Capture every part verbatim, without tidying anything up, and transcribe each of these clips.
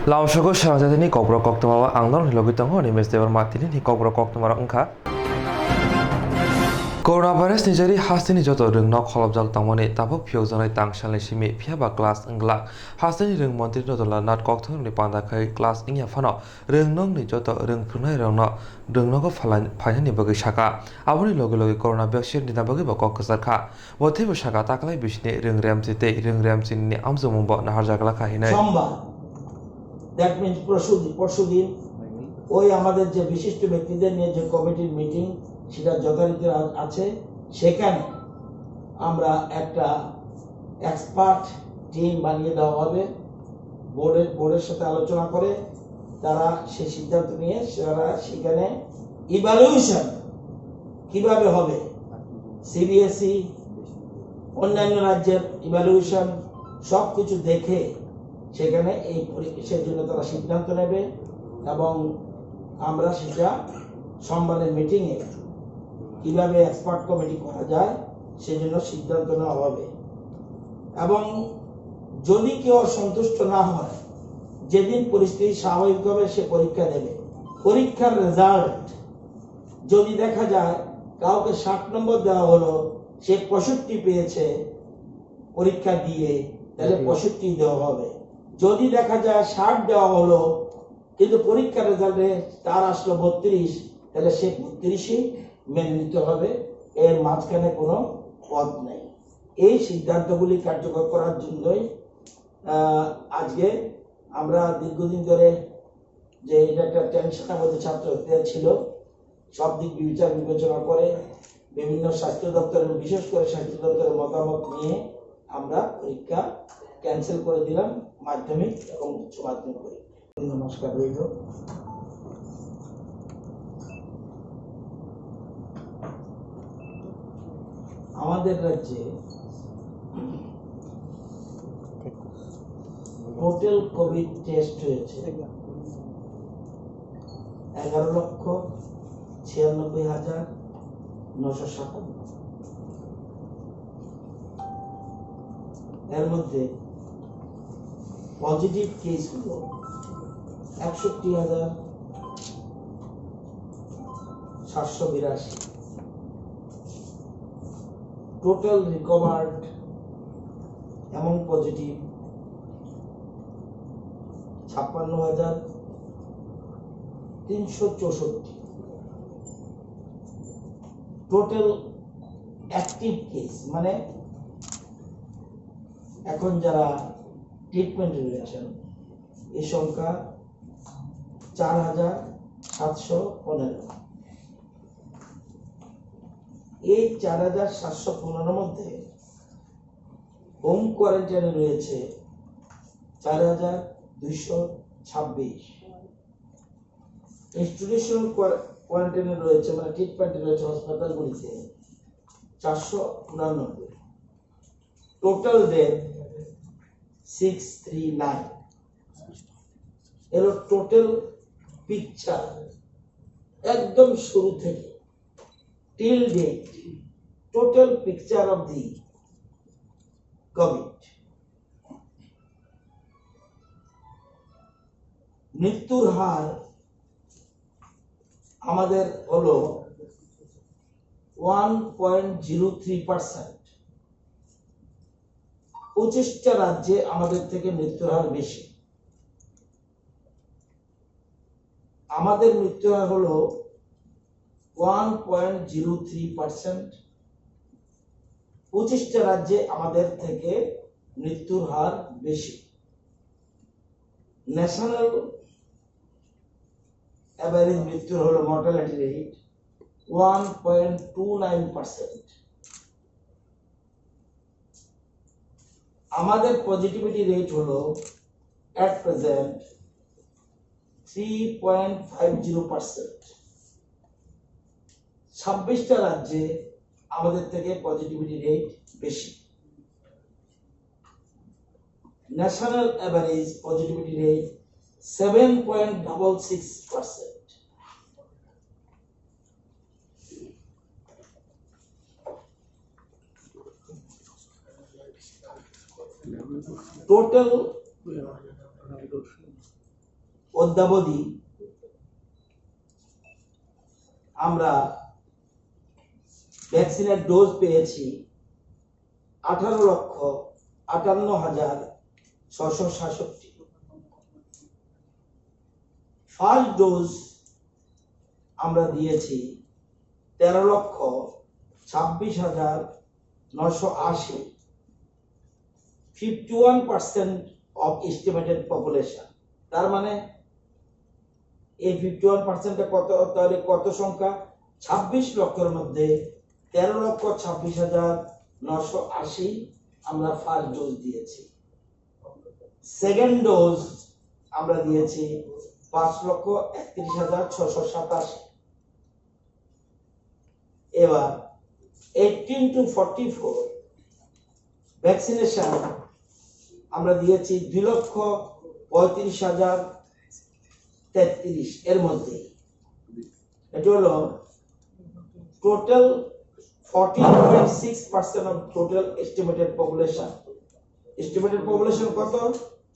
Lamsogo sara jatini kokborok koktwma o ang norokni logi tongo, Animesh Debbarma. Tinini kokborok koktwma rok wngkha: Coronavirus ni jari hasteni joto rwngno kholopjak tongmani tabuk phiyokjaknai tangsalni simi, phiyaba class wngglak. Hasteni rwng montri Ratan Lal Nath kokthumrokni panda khai class wngya phano rwngnokni joto rwng phwrwngnairokno rwngnogo phalai-, phainani bagwi sakha. Aboni logi logi corona vaccine rina bagwibo kok kwchar kha. Bo teibo sakha, taklai bisini rwng remchi tei rwng remchini amjokmungbo naharjak lakha hinwi. সোমবার, that means পরশুদিন, পরশুদিন ওই আমাদের যে বিশিষ্ট ব্যক্তিদের নিয়ে যে কমিটির মিটিং, সেটা যথারীতি আ-, আছে। সেখানে আমরা একটা এক্সপার্ট টিম বানিয়ে দেওয়া হবে। বোর্ডের, বোর্ডের সাথে আলোচনা করে তারা সেই সিদ্ধান্ত নিয়ে তারা সেখানে ইভ্যালুয়েশন কিভাবে হবে, সিবিএসই, অন্যান্য রাজ্যের ইভ্যালুয়েশন, সব কিছু দেখে সেখানে এই পরি-, সেজন্য তারা সিদ্ধান্ত নেবে এবং আমরা সেটা সোমবারের মিটিংয়ে কিভাবে এক্সপার্ট কমিটি করা যায় সেজন্য সিদ্ধান্ত নেওয়া হবে। এবং যদি কেউ সন্তুষ্ট না হয়, যেদিন পরিস্থিতি স্বাভাবিক হবে সে পরীক্ষা দেবে। পরীক্ষার রেজাল্ট যদি দেখা যায় কাউকে ষাট নম্বর দেওয়া হলো, সে পঁয়ষট্টি পেয়েছে পরীক্ষা দিয়ে, তাহলে হুম। পঁয়ষট্টি দেওয়া হবে। যদি দেখা যায় ষাট দেওয়া হলো, কিন্তু পরীক্ষার রেজাল্টে তার আসলো বত্রিশ, তাহলে সে বত্রিশই মেনে নিতে হবে, এর মাঝখানে কোনো পথ নেই। এই সিদ্ধান্তগুলি কার্যকর করার জন্যই, আহ, আজকে আমরা দীর্ঘদিন ধরে যে এটা একটা টেনশন আমাদের ছাত্রদের ছিল, সব দিক বিবেচনা বিবেচনা করে বিভিন্ন স্বাস্থ্য দপ্তর এবং বিশেষ করে স্বাস্থ্য দপ্তরের মতামত নিয়ে আমরা পরীক্ষা ক্যান্সেল করে দিলাম, মাধ্যমিক এবং উচ্চ মাধ্যমিক পরীক্ষা। নমস্কার রইল। আমাদের রাজ্যে টোটাল কোভিড টেস্ট হয়েছে এগারো লক্ষ ছিয়ানব্বই হাজার নশো সাতান্ন। এর মধ্যে পজিটিভ কেস হলো একষট্টি হাজার সাতশো বিরাশি। টোটাল রিকভার্ড এবং পজিটিভ ছাপ্পান্ন হাজার তিনশো চৌষট্টি। টোটাল অ্যাক্টিভ কেস, মানে এখন যারা ট্রিটমেন্টে রয়েছেন, এই সংখ্যা চার হাজার সাতশো পনেরো। এই চার হাজার সাতশো পনেরোর মধ্যে হোম কোয়ারেন্টাইনে রয়েছে চার হাজার দুইশো ছাব্বিশ। ইনস্টিটিউশনাল কোয়া-, কোয়ারেন্টাইনে রয়েছে, মানে ট্রিটমেন্টে রয়েছে হাসপাতালগুলিতে চারশো উনানব্বই। Total death six three nine. এলো টোটাল পিকচার, একদম শুরু থেকে till date, total picture of the COVID। মৃত্যুর হার আমাদের হলো one point zero three percent. পঁচিশটা রাজ্যে আমাদের থেকে মৃত্যুর হার বেশি। আমাদের মৃত্যুর হার হলো one point zero three percent. পঁচিশটা রাজ্যে আমাদের থেকে মৃত্যুর হার বেশি। ন্যাশনাল অ্যাভারেজ মৃত্যুর হলো mortality rate one point two nine percent. আমাদের পজিটিভিটি রেট হলো at present three point five zero percent. ছাব্বিশটা রাজ্যে আমাদের থেকে পজিটিভিটি রেট বেশি। National average positivity rate seven point double six percent. Total অদ্যাবধি আমরা ভ্যাকসিনের ডোজ পেয়েছি আঠারো লক্ষ আটান্ন হাজার ছশো সাতষট্টি। ফার্স্ট ডোজ আমরা দিয়েছি তেরো লক্ষ ছাব্বিশ হাজার নশো আশি। Fifty one percent of estimated population. তার মানে এই ফিফটি ওয়ান পার্সেন্টটা কত? তাহলে কত সংখ্যা? ছাব্বিশ লক্ষের মধ্যে তেরো লক্ষ ছাব্বিশ হাজার নশো আশি আমরা ফার্স্ট ডোজ দিয়েছি। সেকেন্ড ডোজ আমরা দিয়েছি পাঁচ লক্ষ একত্রিশ হাজার ছশো সাতাশি। এবার eighteen to forty four vaccination আমরা দিয়েছি দুই লক্ষ পঁয়ত্রিশ হাজার তেত্রিশ। এর মধ্যে এটা হলো total fourteen point six percent of total estimated population. Estimated population কত?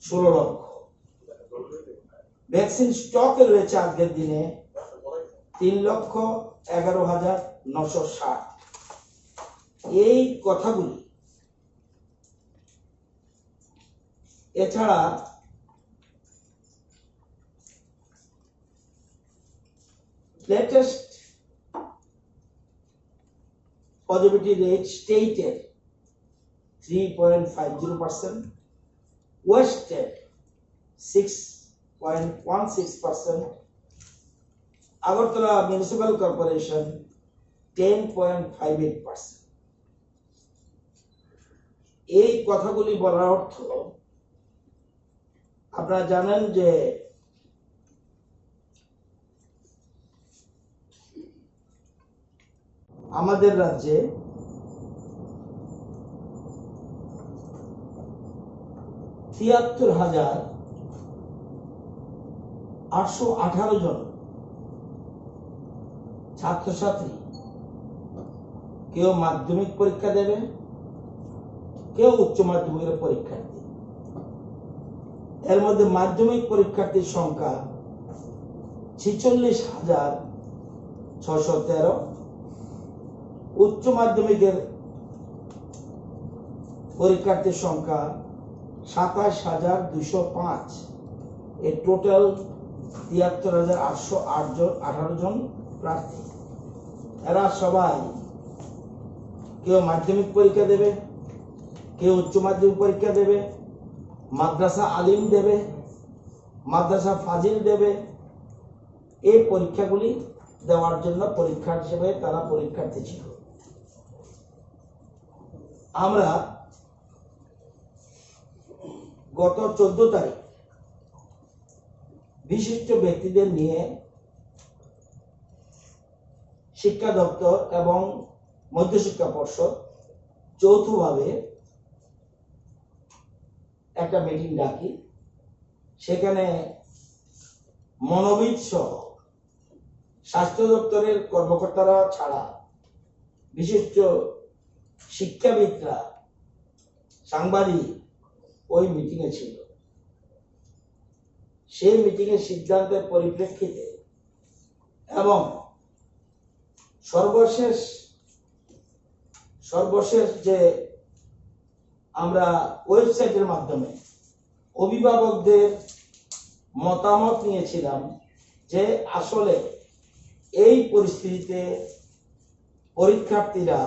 ষোলো লক্ষ। ভ্যাকসিন স্টকে রয়েছে আজকের দিনে তিন লক্ষ এগারো হাজার নশো ষাট। এই কথাগুলি এছাড়া লেটেস্ট পজিটিভিটি রেট স্টেটের three point five zero percent, ওয়েস্টের six point one six percent, Agartala municipal corporation ten point five eight percent. এই কথাগুলি বলার অর্থ, আপনারা জানেন যে আমাদের রাজ্যে তিয়াত্তর হাজার আটশো আঠারো জন ছাত্রছাত্রী কেউ মাধ্যমিক পরীক্ষা দেবে, কেউ উচ্চ মাধ্যমিকের পরীক্ষার্থী। এর মধ্যে মাধ্যমিক পরীক্ষার্থীর সংখ্যা ছেচল্লিশ হাজার ছশো তেরো, উচ্চ মাধ্যমিকের পরীক্ষার্থীর সংখ্যা সাতাশ হাজার দুইশো পাঁচ। এই টোটাল তিয়াত্তর হাজার আটশো আট জন, আঠারো জন প্রার্থী। এরা সবাই কেউ মাধ্যমিক পরীক্ষা দেবে, কেউ উচ্চ মাধ্যমিক পরীক্ষা দেবে, মাদ্রাসা আলিম দেবে, মাদ্রাসা ফাজিল দেবে। এই পরীক্ষাগুলি দেওয়ার জন্য পরীক্ষা হিসেবে তারা পরীক্ষার্থী ছিল। আমরা গত চোদ্দ তারিখ বিশিষ্ট ব্যক্তিদের নিয়ে শিক্ষা দপ্তর এবং মধ্যশিক্ষা পর্ষদ যৌথভাবে একটা মিটিং ডাকি। সেখানে মনোবিদ সহ স্বাস্থ্য দপ্তরের কর্মকর্তারা ছাড়া বিশিষ্ট শিক্ষাবিদরা, সাংবাদিক ওই মিটিংয়ে ছিল। সেই মিটিংয়ের সিদ্ধান্তের পরিপ্রেক্ষিতে এবং সর্বশেষ সর্বশেষ যে আমরা ওয়েবসাইটের মাধ্যমে অভিভাবকদের মতামত নিয়েছিলাম যে আসলে এই পরিস্থিতিতে পরীক্ষার্থীরা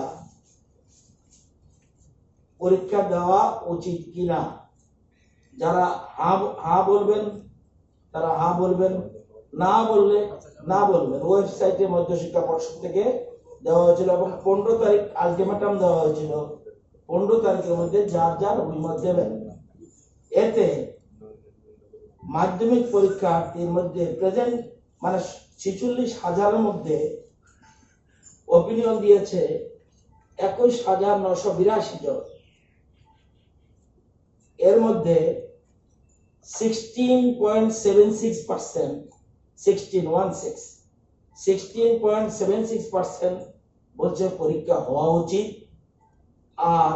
পরীক্ষা দেওয়া উচিত কিনা। যারা হ্যাঁ ব-, হ্যাঁ বলবেন, তারা হ্যাঁ বলবেন, না বললে না বলবেন। ওয়েবসাইটে মধ্যশিক্ষা পর্ষদ থেকে দেওয়া হয়েছিল এবং পনেরো তারিখ আলটিমেটাম দেওয়া হয়েছিল। পনেরো তারিখের মধ্যে যার যার অভিমত দেবেন। এতে মাধ্যমিক পরীক্ষার্থীর মধ্যে প্রেজেন্ট, মানে, ছেচল্লিশ হাজারের মধ্যে ওপিনিয়ন দিয়েছে একুশ হাজার নশো বিরাশি জন। এর মধ্যে sixteen point seven six percent, sixteen one six, sixteen point seven six percent বলছে পরীক্ষা হওয়া উচিত, আর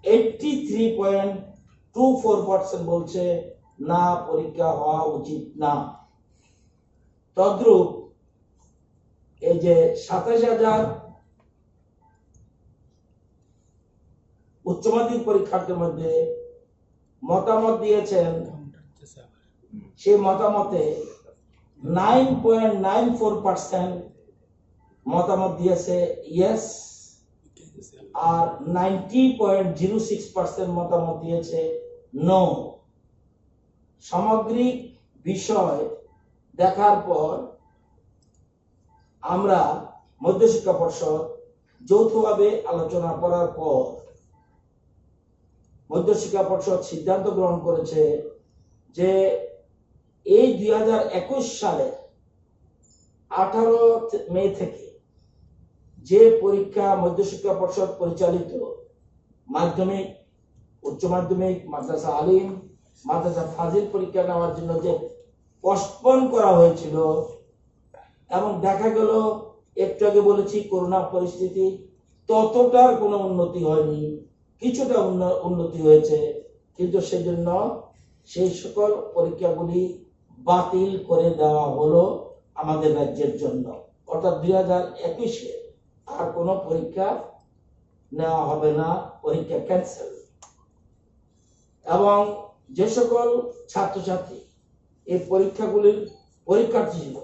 eighty three point two four percent বলছে না, পরীক্ষা হওয়া উচিত না। তদ্রূপ এই যে সাতাশ হাজার উচ্চ মাধ্যমিক পরীক্ষার্থীর মধ্যে মতামত দিয়েছেন, সেই মতামতে nine point nine four percent মতামত দিয়েছে ইয়েস, আর ninety point zero six percent মতামত দিয়েছে নো। সামগ্রিক বিষয় দেখার পর আমরা মধ্যশিক্ষা পর্ষদ যৌথভাবে আলোচনা করার পর মধ্যশিক্ষা পর্ষদ সিদ্ধান্ত গ্রহণ করেছে যে এই দুই হাজার একুশ সালের আঠারো মে থেকে যে পরীক্ষা মধ্যশিক্ষা পর্ষদ পরিচালিত মাধ্যমিক, উচ্চ মাধ্যমিক, মাদ্রাসা আলিম, মাদ্রাসা ফাজিল পরীক্ষা নেওয়ার জন্য যে পোস্টপোন করা হয়েছিল এবং দেখা গেল, একটু আগে বলেছি, করোনা পরিস্থিতি ততটার কোনো উন্নতি হয়নি, কিছুটা উন্ন-, উন্নতি হয়েছে, কিন্তু সেজন্য সেই সকল পরীক্ষাগুলি বাতিল করে দেওয়া হলো আমাদের রাজ্যের জন্য। অর্থাৎ দুই হাজার একুশে আর কোনো পরীক্ষা নেওয়া হবে না, পরীক্ষা ক্যান্সেল। এবং যে সকল ছাত্রছাত্রী এই পরীক্ষাগুলির পরীক্ষার্থী ছিল,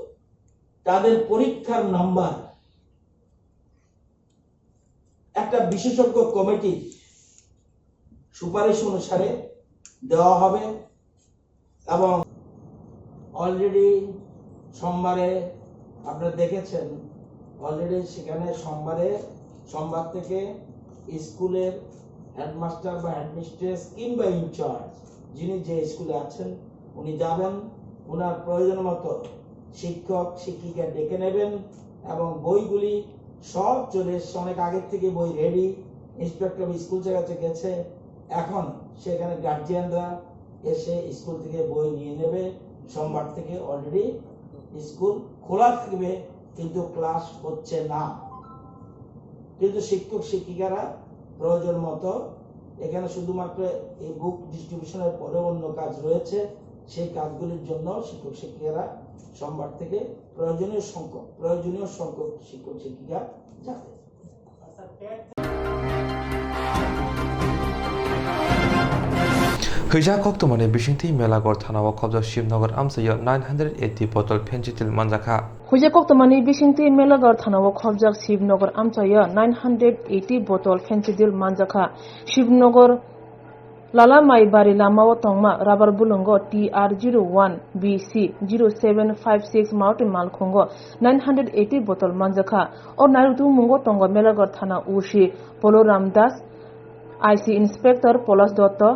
তাদের পরীক্ষার নাম্বার একটা বিশেষজ্ঞ কমিটির সুপারিশ অনুসারে দেওয়া হবে। এবং অলরেডি সোমবারে আপনারা দেখেছেন, অলরেডি সেখানে সোমবারে, সোমবার থেকে স্কুলের হেডমাস্টার বা হেডমিস্ট্রেস কিংবা ইনচার্জ, যিনি যে স্কুলে আছেন, উনি যাবেন, ওনার প্রয়োজন মতো শিক্ষক শিক্ষিকা ডেকে নেবেন এবং বইগুলি সব চলে এসছে, অনেক আগের থেকে বই রেডি। ইন্সপেক্টর স্কুল জায়গাতে গেছে, এখন সেখানে গার্জিয়ানরা এসে স্কুল থেকে বই নিয়ে নেবে। সোমবার থেকে অলরেডি স্কুল খোলা থাকবে, কিন্তু ক্লাস হচ্ছে না। কিন্তু শিক্ষক শিক্ষিকারা প্রয়োজন মতো এখানে শুধুমাত্র এই বুক ডিস্ট্রিবিউশনের পরে অন্য কাজ রয়েছে, সেই কাজগুলির জন্য শিক্ষক শিক্ষিকারা সোমবার থেকে প্রয়োজনীয় সংখ্যক, প্রয়োজনীয় সংখ্যক শিক্ষক শিক্ষিকা যাবে। Hwija koktwmani bisingtwi Melagar thanao khobjak Shibnagar amchaio nine hundred eighty bottle phensitil manjakha. Hwija koktwmani bisingtwi Melagar thanao khobjak Shibnagar amchaio nine hundred eighty bottle phensitil manjakha. Shibnagar Lala Maibari lamao tongma rubber bulungo T R zero one B C zero seven five six maotwi malkhungo nine hundred eighty bottle manjakha. O nairuktwmung mungo tongo Melagar thana O C Polo Ram Das, I C Inspector Polas Dotto,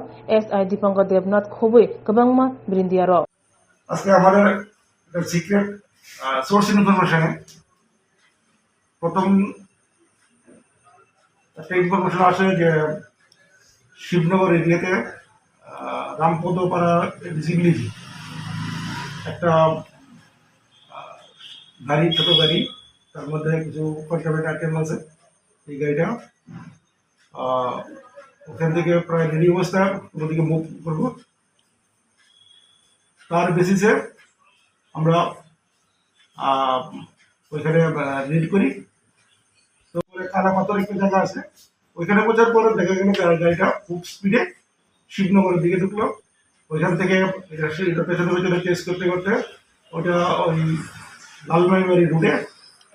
S I Dipankar Debnath khobwi kwbangma brindiarok. আজকে আমাদের একটা secret source ইনফরমেশনে প্রথম একটা ইনফরমেশন আসে যে শিবনগর এরিয়াতে রামপদপাড়া এডিসি ভিলেজে একটা আহ, গাড়ি, ছোট গাড়ি, তার মধ্যে কিছু কন্ট্রাব্যান্ড আইটেম আছে। এই গাড়িটা আহ, ওখান থেকে প্রায় রেডি অবস্থা ওদিকে মুভ করবো। তার বেসিসে আমরা আহ, ওইখানে রেড করি। তো পরে কালা পাথর একটা জায়গা আছে, ওইখানে পৌঁছার পরে দেখা গেল গা- গাড়িটা খুব স্পিডে শিবনগরের দিকে ঢুকলো। ওইখান থেকে এটা সে- এটা পেছনে পেছনে চেস করতে করতে ওটা ওই লালমাইবাড়ি রোডে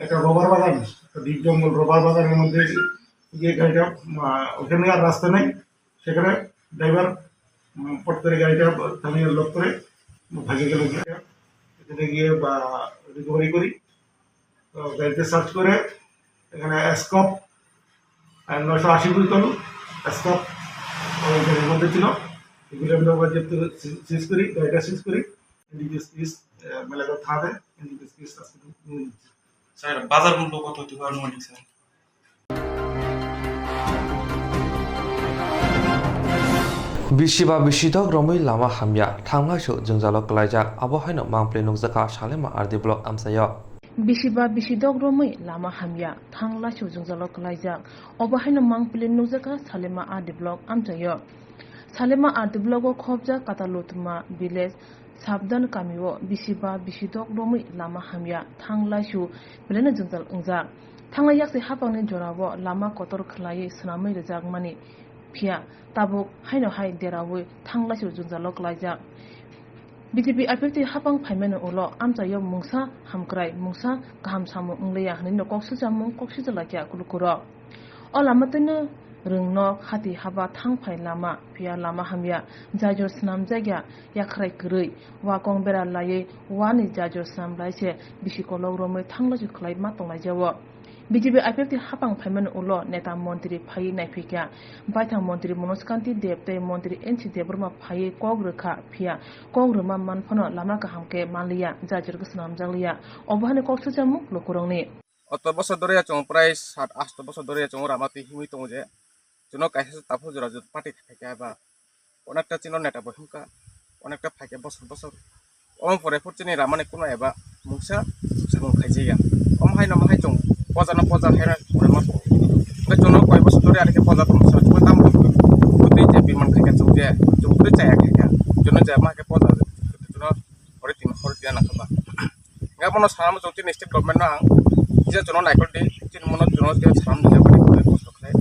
একটা রবার বাগান, একটা ডিপ জঙ্গল রবার বাগানের মধ্যে গিয়ে গাড়িটা আহ, ওখানে আর রাস্তা নেই। সেখানে ড্রাইভার উম, পট করে গাড়িটা থামিয়ে লক করে ভাগে গেল গিয়ে। এখানে গিয়ে বা রিকভারি করি। তো গাড়িতে সার্চ করে এখানে স্কপ নয়শো আশি বোতল স্কপ ওই গাড়ির মধ্যে ছিল। এগুলো আমরা বাজেয়াপ্ত করে সি- সিজ করি, গাড়িটা সিজ করি। এনডিপিএস কেস মেলাঘাট থানাতে এনডিপিএস কেস আজকে নিয়ে নিচ্ছি। স্যার, বাজার মূল্য কত হতে পারে আনুমানিক, sir? Bisiba bisidok romwi lama hamya, thanglaisu jwngjalo kwlaijak, abo haino mangpli nukjakha Salema R D block amchaio. Bisiba bisidok romwi lama hamya, thanglaisu jwngjalo kwlaijak, obo haino mangpili nukjakha Salema R D block amchaio. Salema R D block o khobjak Katalutma village Sabdan kamio bisi ba bisi dok romwi lama hamya, thang laisu belai no jwngjal wngjak. Thanglai yaksi hapangni jorao lama kotor khwlaiwi swnamwi rwjakmani, phiya tabuk haino hai deraui thang laisu jwngjalo klaijak. B J P I P F T hapang phaimani ulo amchaio mungsa hamkrai, mungsa kaham samung wngliya hwnwi no kok sujamung kok sujalaikha kulukurok. O lama twino rwngnok, hati haba thang phai lama, phiya lama hamya, jajor swnamjakya, yakhrai kwrwi, wakong bera laiwi, wani jajor swnam lai se bisi kolok romwi thang laisu khlai ma tonglaijao. B J P I P F T hapang phaimani ulo neta montri phaiwi naiphaikha, baithang montri Manoj Kanti Deb tei montri N C Debbarma phaiwi kok rwkha, phiya kok rwma man phano lama kaham khe manliya, jajor khe swnamjakliya, obo hani kok sujamung lukurokni. Oto bosor doriya chwng prai sat asto bosor doriya chwng rama twi himwi tongo je. Chwngno kaisa se taphuk jora jora party khaikha ba. Onekta chini neta bo himkha. Onekta phaikha bosor bosor. Omo pore phuru chini ramani kuno eba mungsa samung khaijaya. Omo haino omo hai chwng poja no poja haino pore ma. Ngai chwngno koi bosor doriya ani khe poja tongsa chwngno tamo. Bwtwi je biman khaikha chwng je. Chwng bwtwi chaya khaikha. Chwngno je ma khe poja. Chwngno hori tin hori tin nangkha ba. Nga bono sanamo chwng chini state government no ang kisa chwngno naikol di, chini mono chwngno je sanam di jabani koi kosto khlai.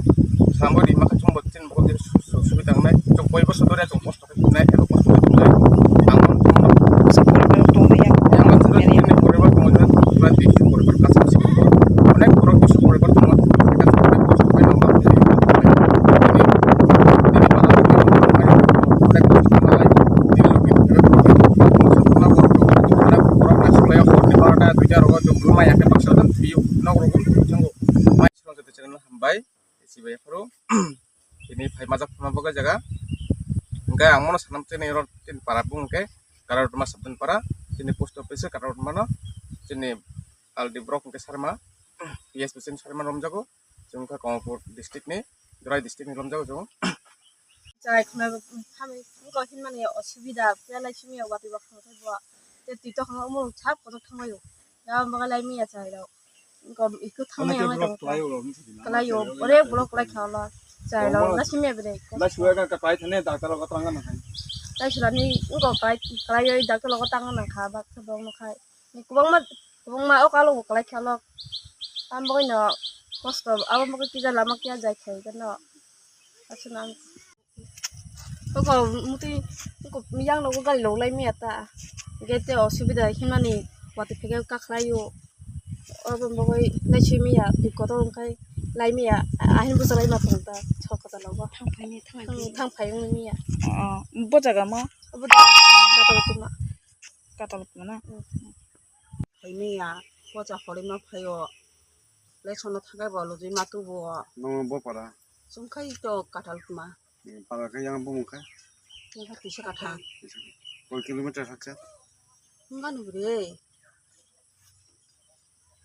Sanam di maka chwng bo chini bo su-, su-, subida wngnai. Chwng koi bosor doriya chwng kosto khlai nai, ebo kosto khlai nai. Ang bono chwngno Bwsa poribar tongo yang. Yang bono chwngno chini poribar tongo, chwngno poribar kaisa simi bo. Onek borok kisa poribar tongo. Onek kosto khlai nang ba. Onek kosto khlai nang ba. Hambai, sibai phuru. Tini phai majak phano bo jaga. Hingke ang mono sanam chini oro chini para bung hingke Kararutma Sabdan para, chini post office Kararutma no, chini aldi borok hingke Sarma, P S P chini Sarma romjago, chini wngkha Komolpur district ni, Jorai district ni romjago chwng. Chai khna khamwi wngkha hinmani osubida, belai simi watwi bo khna thai bo. Te twi tokma omo sak kotor thanglaio. Ya baga lai miya chai rok. Wngkha ikko thangmani ang lai tongkha. Kalaio, ore block lai kha lo. Chai rok, lai simi ya bre. Lai suya ka kai thane doctor logo tang na khai. Lai surani wngkha kai, kalaio doctor logo tang na kha, bak kha bong no khai. Kwbangma, kwbangma o kalo bo kalai kha lo. Amo bagwi no kosto, abo bagwi kisa lama kiya jai khai gano. Aswk nang. Koko mutwi, koko yang nogo gali log lai maya ta. Gate te osubida hinmani watwi phege kakhlai o. Obo bagwi lai sui maya, twi kotor wngkhai lai maya, ahin bwsa lai ma tong ta, sok kwtal logo. Thang phai ni, thang phai ni. Thang phai wngwi maya. Oh, bo jaga mo? Obo da, katal tuma. Katal tuma na? Hmm. Phai maya, pocha horima phai o. Lesson no thakai bo lojoi ma tubu o. Nong bo para? Chumkhai to katal tuma. Para khe yang bumung khe? Yang kha tisa katha. Koi kilometer hakhe? Hwnba nugre.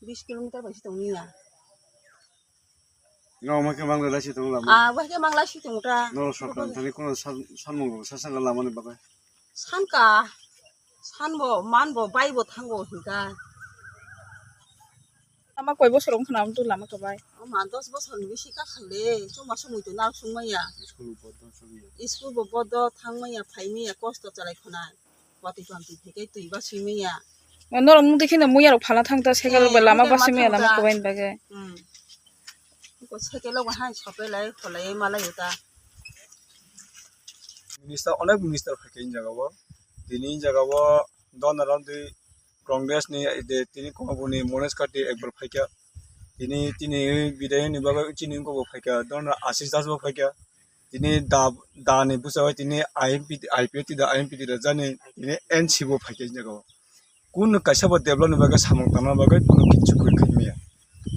Bis kilometer bai si tong niya. Nga omo khe mangla lai si tong lama? Ah, wai khe mangla si tong ta. No sokran thani kono san, sanmung rok sa sanga lama ni bagwi? Sanka, sanbo, manbo, baibo thango hinka. Ama koi bosor wngkha na amtwi lama kwbai? Ama dos bosor ni bisi kakhang de, chuma sumui to nal sungmaya. School bo bodo thangmaya, phaimaya, kosto chalai khona. Watwi pamtwi phekai twi ba swimaya. Norok mung twi kheno muya rok phalna thang ta, cycle rok bai lama ba swimaya lama kwbai ni bagwi. Hmm. Ko cycle rok hai sope lai kholai malai ta. Minister, onek minister phaikha in jaga o. Tini in jaga o Dona Ramtwi Congress ni de tini Komabuni Mones Kati ekbar phaikha. Tini, tini bidai ni bagwi chini wngkha bo phaikha. Dona Ashish Das bo phaikha. Tini da, da ni bwsao tini I M P, I P F T da I M P T da jani tini N C bo phaikha in jaga o. Kunu kaisa bo develop ni bagwi samung tangna bagwi kunu kichu khe khaimaya.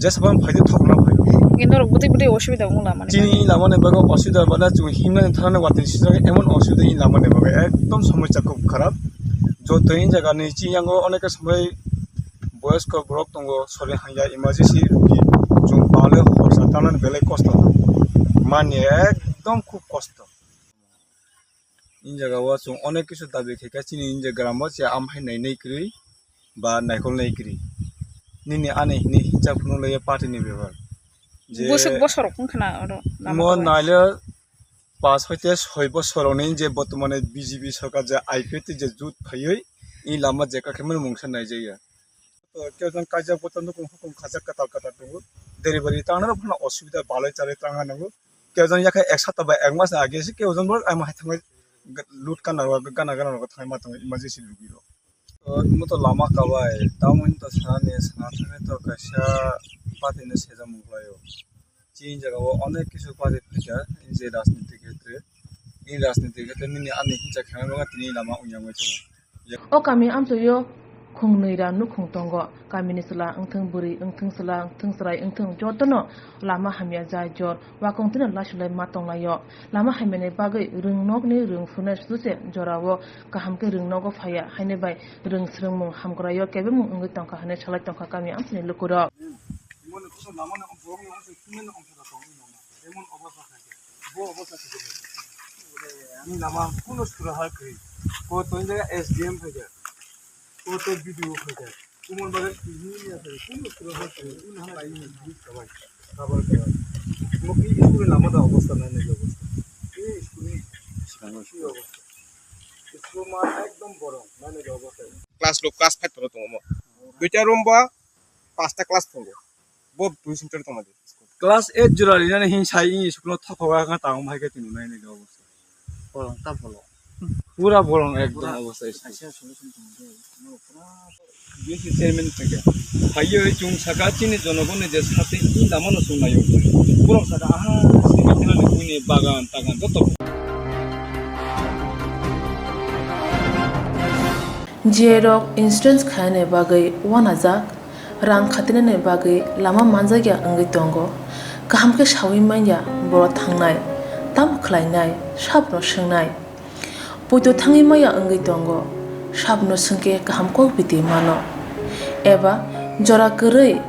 Jesa phano phaidi thokna phai. Hingke norok bwtwi bwtwi osubida wngo lama ni bagwi? Chini lama ni bagwi osubida mane chwng himnani thanani watwi sijak emon osubida ni lama ni bagwi ekdom somosya khub kharap. Joto in jaga ni chini yango onek somoi boyosko borok tongo, sori hangya emergency rogi chwng pale horsa tanani belai kosto. Mani ekdom khub kosto. In jaga o chwng onek kisu dabi khaikha chini in je gram o che amhai nainai kwrwi ba naikolnai kwrwi. Nini ani hini hinsa phunuk laiya party ni bebak. Je bwswk bosorok wngkha na oro lama mo kabo naile Pas hoite soi bosor rokni je bortomane B J P sorkar je I P F T je jut phaiwi, i lama je kakhe mani mungsa naijakya. To khe jang kaijak bo tang nukhung hukhung khajak kwtal kwtal tongo. Delivery tangnai rok phano osubida balai chalai tangna nango. Khe jang yakhe ek sapta ba ek mas age se khe jang borok ama hai thangwi lut kana rok gana gana rok thangwi ma tongo emergency rogwi rok. To imo to lama kabai, tamoni to sana sana thangwi to kaisa party no sejak mung khlaio. Chini jaga o onek kisu party phaikha, je rajniti khetre, ni rajniti khetre nini ani hinsa khe tini lama wngya wngwi tongo. O kami amtwio khung nwi ra nukhung tongo. Kamini chwla wngthung, bwrwi wngthung, chwla wngthung, chwrai wngthung, jotono lama hamya jai jor, wakong tino lasulai ma tonglaio. Lama hamyani bagwi rwngnokni rwngphurunai suse jorao kaham khe rwngnogo phaiya, haini bai rwng swrwngmung hamkraio kebengmung wngwi tongkha hwnwi salai tongkha kami amtwini lukurok. Emon obostha khe ani lama kuno sura ha kri. Ko to jaga S D M phaikha. Ko to B D O phaikha. Kumon bagwi kini ya kri. Kuno sura ha kri. Kuno ha kri. Kabar kabar. Mo ki school lama da obostha nai nai obostha. Ki school ni school obostha. School ma ekdom borong nai nai obostha. Class lo class five toro tongo mo. Duita room ba pasta class tongo. Bo dui center tongma di. Class eight jora rinani hin sai i school no thokhoga kha tang bai khe tini nai nai obostha. Bolong ta bolong. Pura bolong ekdom obostha school. Kaisa solution tong de. No pura B C chairman tongkhe. Phaiyo chung saka chini jonogoni je sate i lama no chung nayo. Borok saka aha sini khenani buini bagan tagan joto. Jiyai rok insurance khainani bagwi uanajak, rang khatinani bagwi lama manjakya wngwi tongo. Kaham khe saui manya borok thangnai, tamo khlainai, sabono swngnai. Poito thangwi maya wngwi tongo, sabono swngkhe kaham kok biti mano. Eba jora kwrwi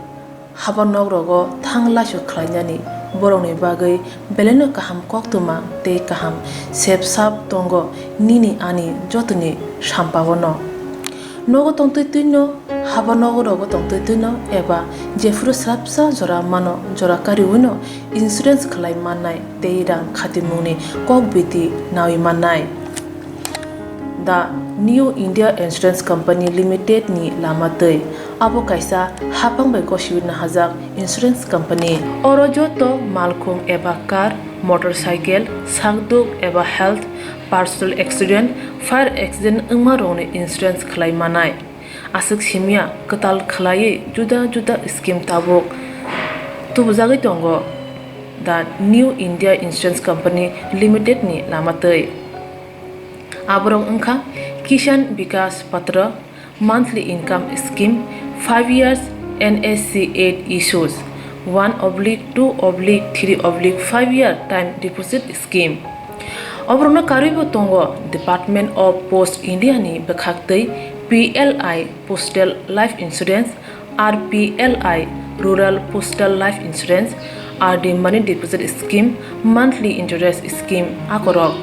haba nok rogo thang laisu khlainani borokni bagwi belaino kaham koktwma tei kaham sep sap tongo nini ani jotoni sampao no. Nogo tongtwi twino, haba nogo rogo tongtwi twino eba jephuru swrapsa jora mano jora kariwino insurance khlai mannai tei rang khatimungni kok biti naui mannai. The New India Insurance Company Limited ni lama twi. Abo kaisa haphang bai gosiwi nahajak insurance company. Oro joto malkhung eba car, motorcycle, sakduk eba health, personal accident, fire accident wngma rokni insurance khlai manai. Aswk simya kwtal khlaiwi juda juda scheme tabuk tubujagwi tongo The New India Insurance Company Limited ni lama twi. Aborok wngkha Kisan Vikas Patra, monthly income scheme, five years N S C eight issues, one oblique two oblique three oblique five year time deposit scheme. Oborokno karwibo tongo Department of Post India ni bwkhak twi P L I Postal Life Insurance, R P L I, Rural Postal Life Insurance, R D Money Deposit Scheme, Monthly Interest Scheme akorok.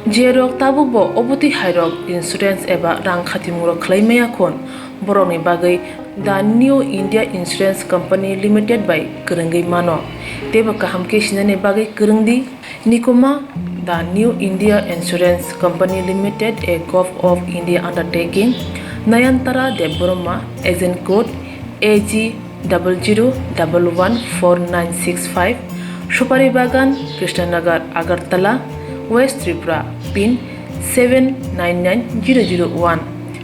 Jerok tabukbo obotwi hairok insurance eba rang khatimungrok khlai maya khun, borokni bagwi The New India Insurance Company Limited bai kwrwngwi mano. Teibo kaham khe sinani bagwi kwrwng di. Nikuma, The New India Insurance Company Limited, a Gov of India undertaking, Nayantara Debbarma, agent code A G double zero double one four nine six five, Supari Bagan, Krishnanagar, Agartala, West Tripura, pin seven nine nine zero zero one,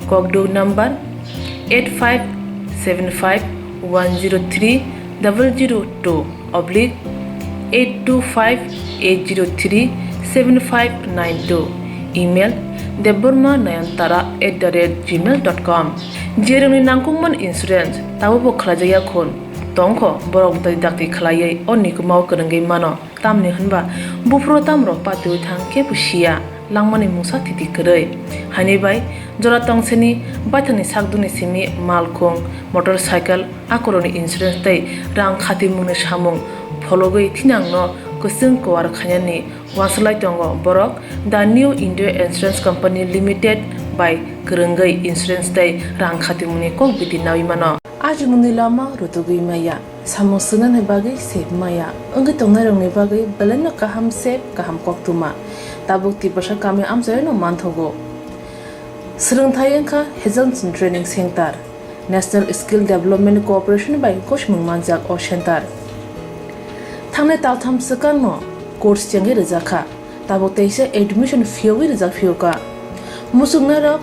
kokduk number eight five seven five one zero three double zero two oblique eight two five eight zero three seven five nine two, email debbarma nayantara at the rate gmail dot com. Jerokni nangkukmani insurance tabukbo khlaijakya khun tongkho, borok bwtwi dakti khlaiwi o nikumao kwrwngwi mano. Tamni hwnba buphuru tamrok patiwi thang kebo siya, langmani mungsa thiti kwrwi. Haini bai jora tongsini baithangni sakdukni simi malkhung, motorcycle, akorokni insurance tei rang khatimungni samung phologwi thinangno kwchwng kuar khainani uansuk lai tongo borok The New India Insurance Company Limited bai kwrwngwi insurance tei rang khatimungni kok biti naui mano. Ajimungni lama rutugwi maya. Samung swngnani bagwi sep maya wngwi tongnairokni bagwi belaino kaham sep, kaham koktwma tabuk Tiprasa kami amchaio no manthogo. Swrwngthai wngkha Hazelson Training Center, National Skill Development Corporation bai gosimung manjak o center. Thangnai taltham swkangno course chengwi rwjakha, tabuk teisa admission phiyogwi rwjak phiyokha. Muchungnairok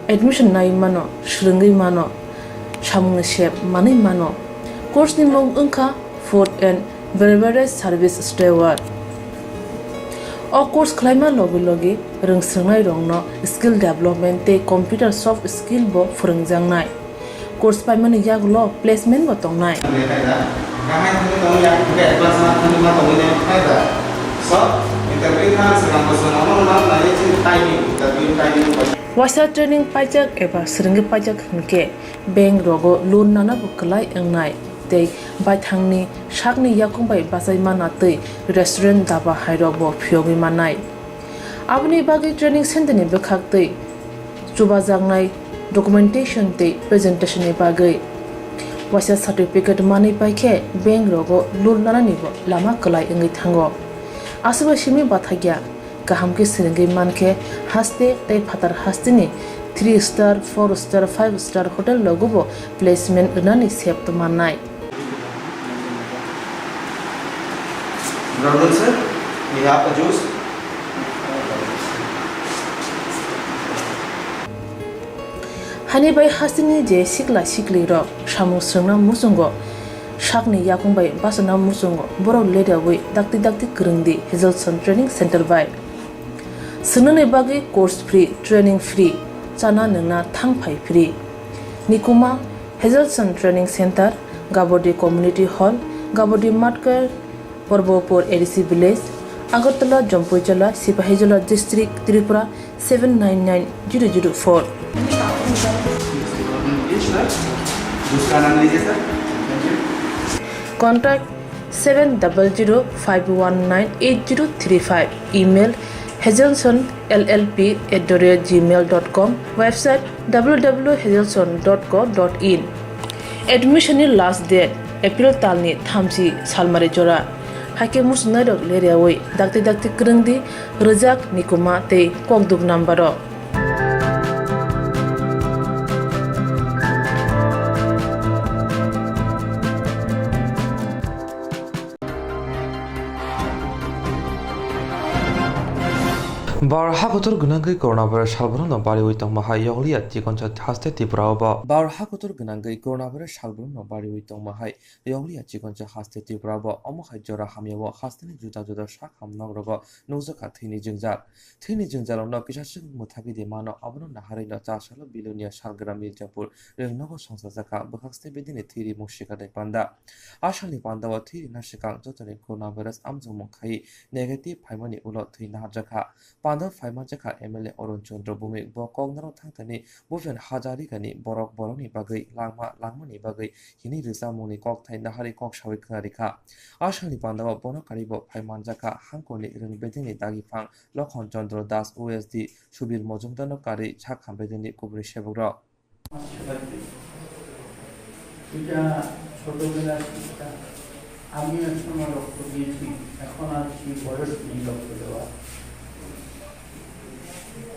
admission nai mano, swrwngwi mano, samungni sep manwi mano. Course ni mung wngkha Food and Beverage Service Steward. O course khlaima logi logi rwng swrwngnairokno skill development tei computer soft skill bo phwrwngjaknai. Course paimani yagulo placement bo tongnai. Waisa training paijak eba swrwngwi paijak hwnkhe bank rogo loan nana bo kwlai wngnai tei baithangni sakni yakung bai bachai mana tei restaurant daba hairok bo phiyogwi mannai. Aboni bagwi training center ni bwkhak tei chubajaknai documentation tei presentation ni bagwi waisa certificate manwi paikhe bank rogo loan nanani bo lama kwlai wngwi thango. Aswk bai simi bathakya kaham khe swrwngwi mankhe haste tei phatar hasteni three star, four star, five star hotel rogo bo placement rwnani sep tongmannai. Brother sir, we have a juice. Hani bai hasteni je sikla sikli rok samung swrwngna muchungo, sakni yakung bai bachana muchungo, borok leriawi dakti dakti kwrwngdi Hazelson Training Center bai. Swngnani bagwi course free, training free, chana nwngna thang phai free. Nikuma Hazelson Training Center, Gabodi Community Hall, Gabodi Matkar, Porbopur A D C Village, Agartala, Jampuijala, Sipahijola District, Tripura seven nine nine zero zero four. Contact seven double zero five one nine eight zero three five. Email hazelson L L P at the rate gmail dot com. Website W W W hazelson dot co dot in. Admission ni last date April talni thamchi salmari jora. Haikhe muchungnairok leriawi dakti dakti kwrwngdi rwjak Nikuma tei kokduk number o. Bar hakotor gwnangwi coronavirus salbrumno bariwi tongma hai yokliya chikonsa haste Tripura o bo. Bar hakotor gwnangwi coronavirus salbrumno bariwi tongma hai yokliya chikonsa haste Tripura o bo. Omo hai jora hamya o hasteni juda juda sak ham nok rogo nukjakha thwini jwngjal. Thwini jwngjalrokno kisa swk mwthagwi de mano, abono naharwi no cha salo Bilonia Salgram Mirzapur rwngnogo songchajakha bwkhak site bedini thwi rimung sikatwi panda. A salni pandao thwi rina swkang jotoni coronavirus amjokmung khai negative phaimani ulo thwi naharjakha. Pandao phaimanjakha M L A Arun Chandra Bhowmik, bo Koknaro thangthani Bhupen Hazarikani borok borokni bagwi langma langmani bagwi hini rwchapmungni kokthai naharwi kok sawi khwnarikha. A salni pandao bono karibo phaimanjakha hangkorni rwng bedengni dagiphang Lokhon Chandra Das, O S D Subir Mojumdarno karwi sak hambai dini kubuni sebukrok. এটা ছোটবেলার শিক্ষা। আমিও এক সময় রক্ত দিয়েছি, এখন আর সেই বয়স নেই রক্ত দেওয়ার।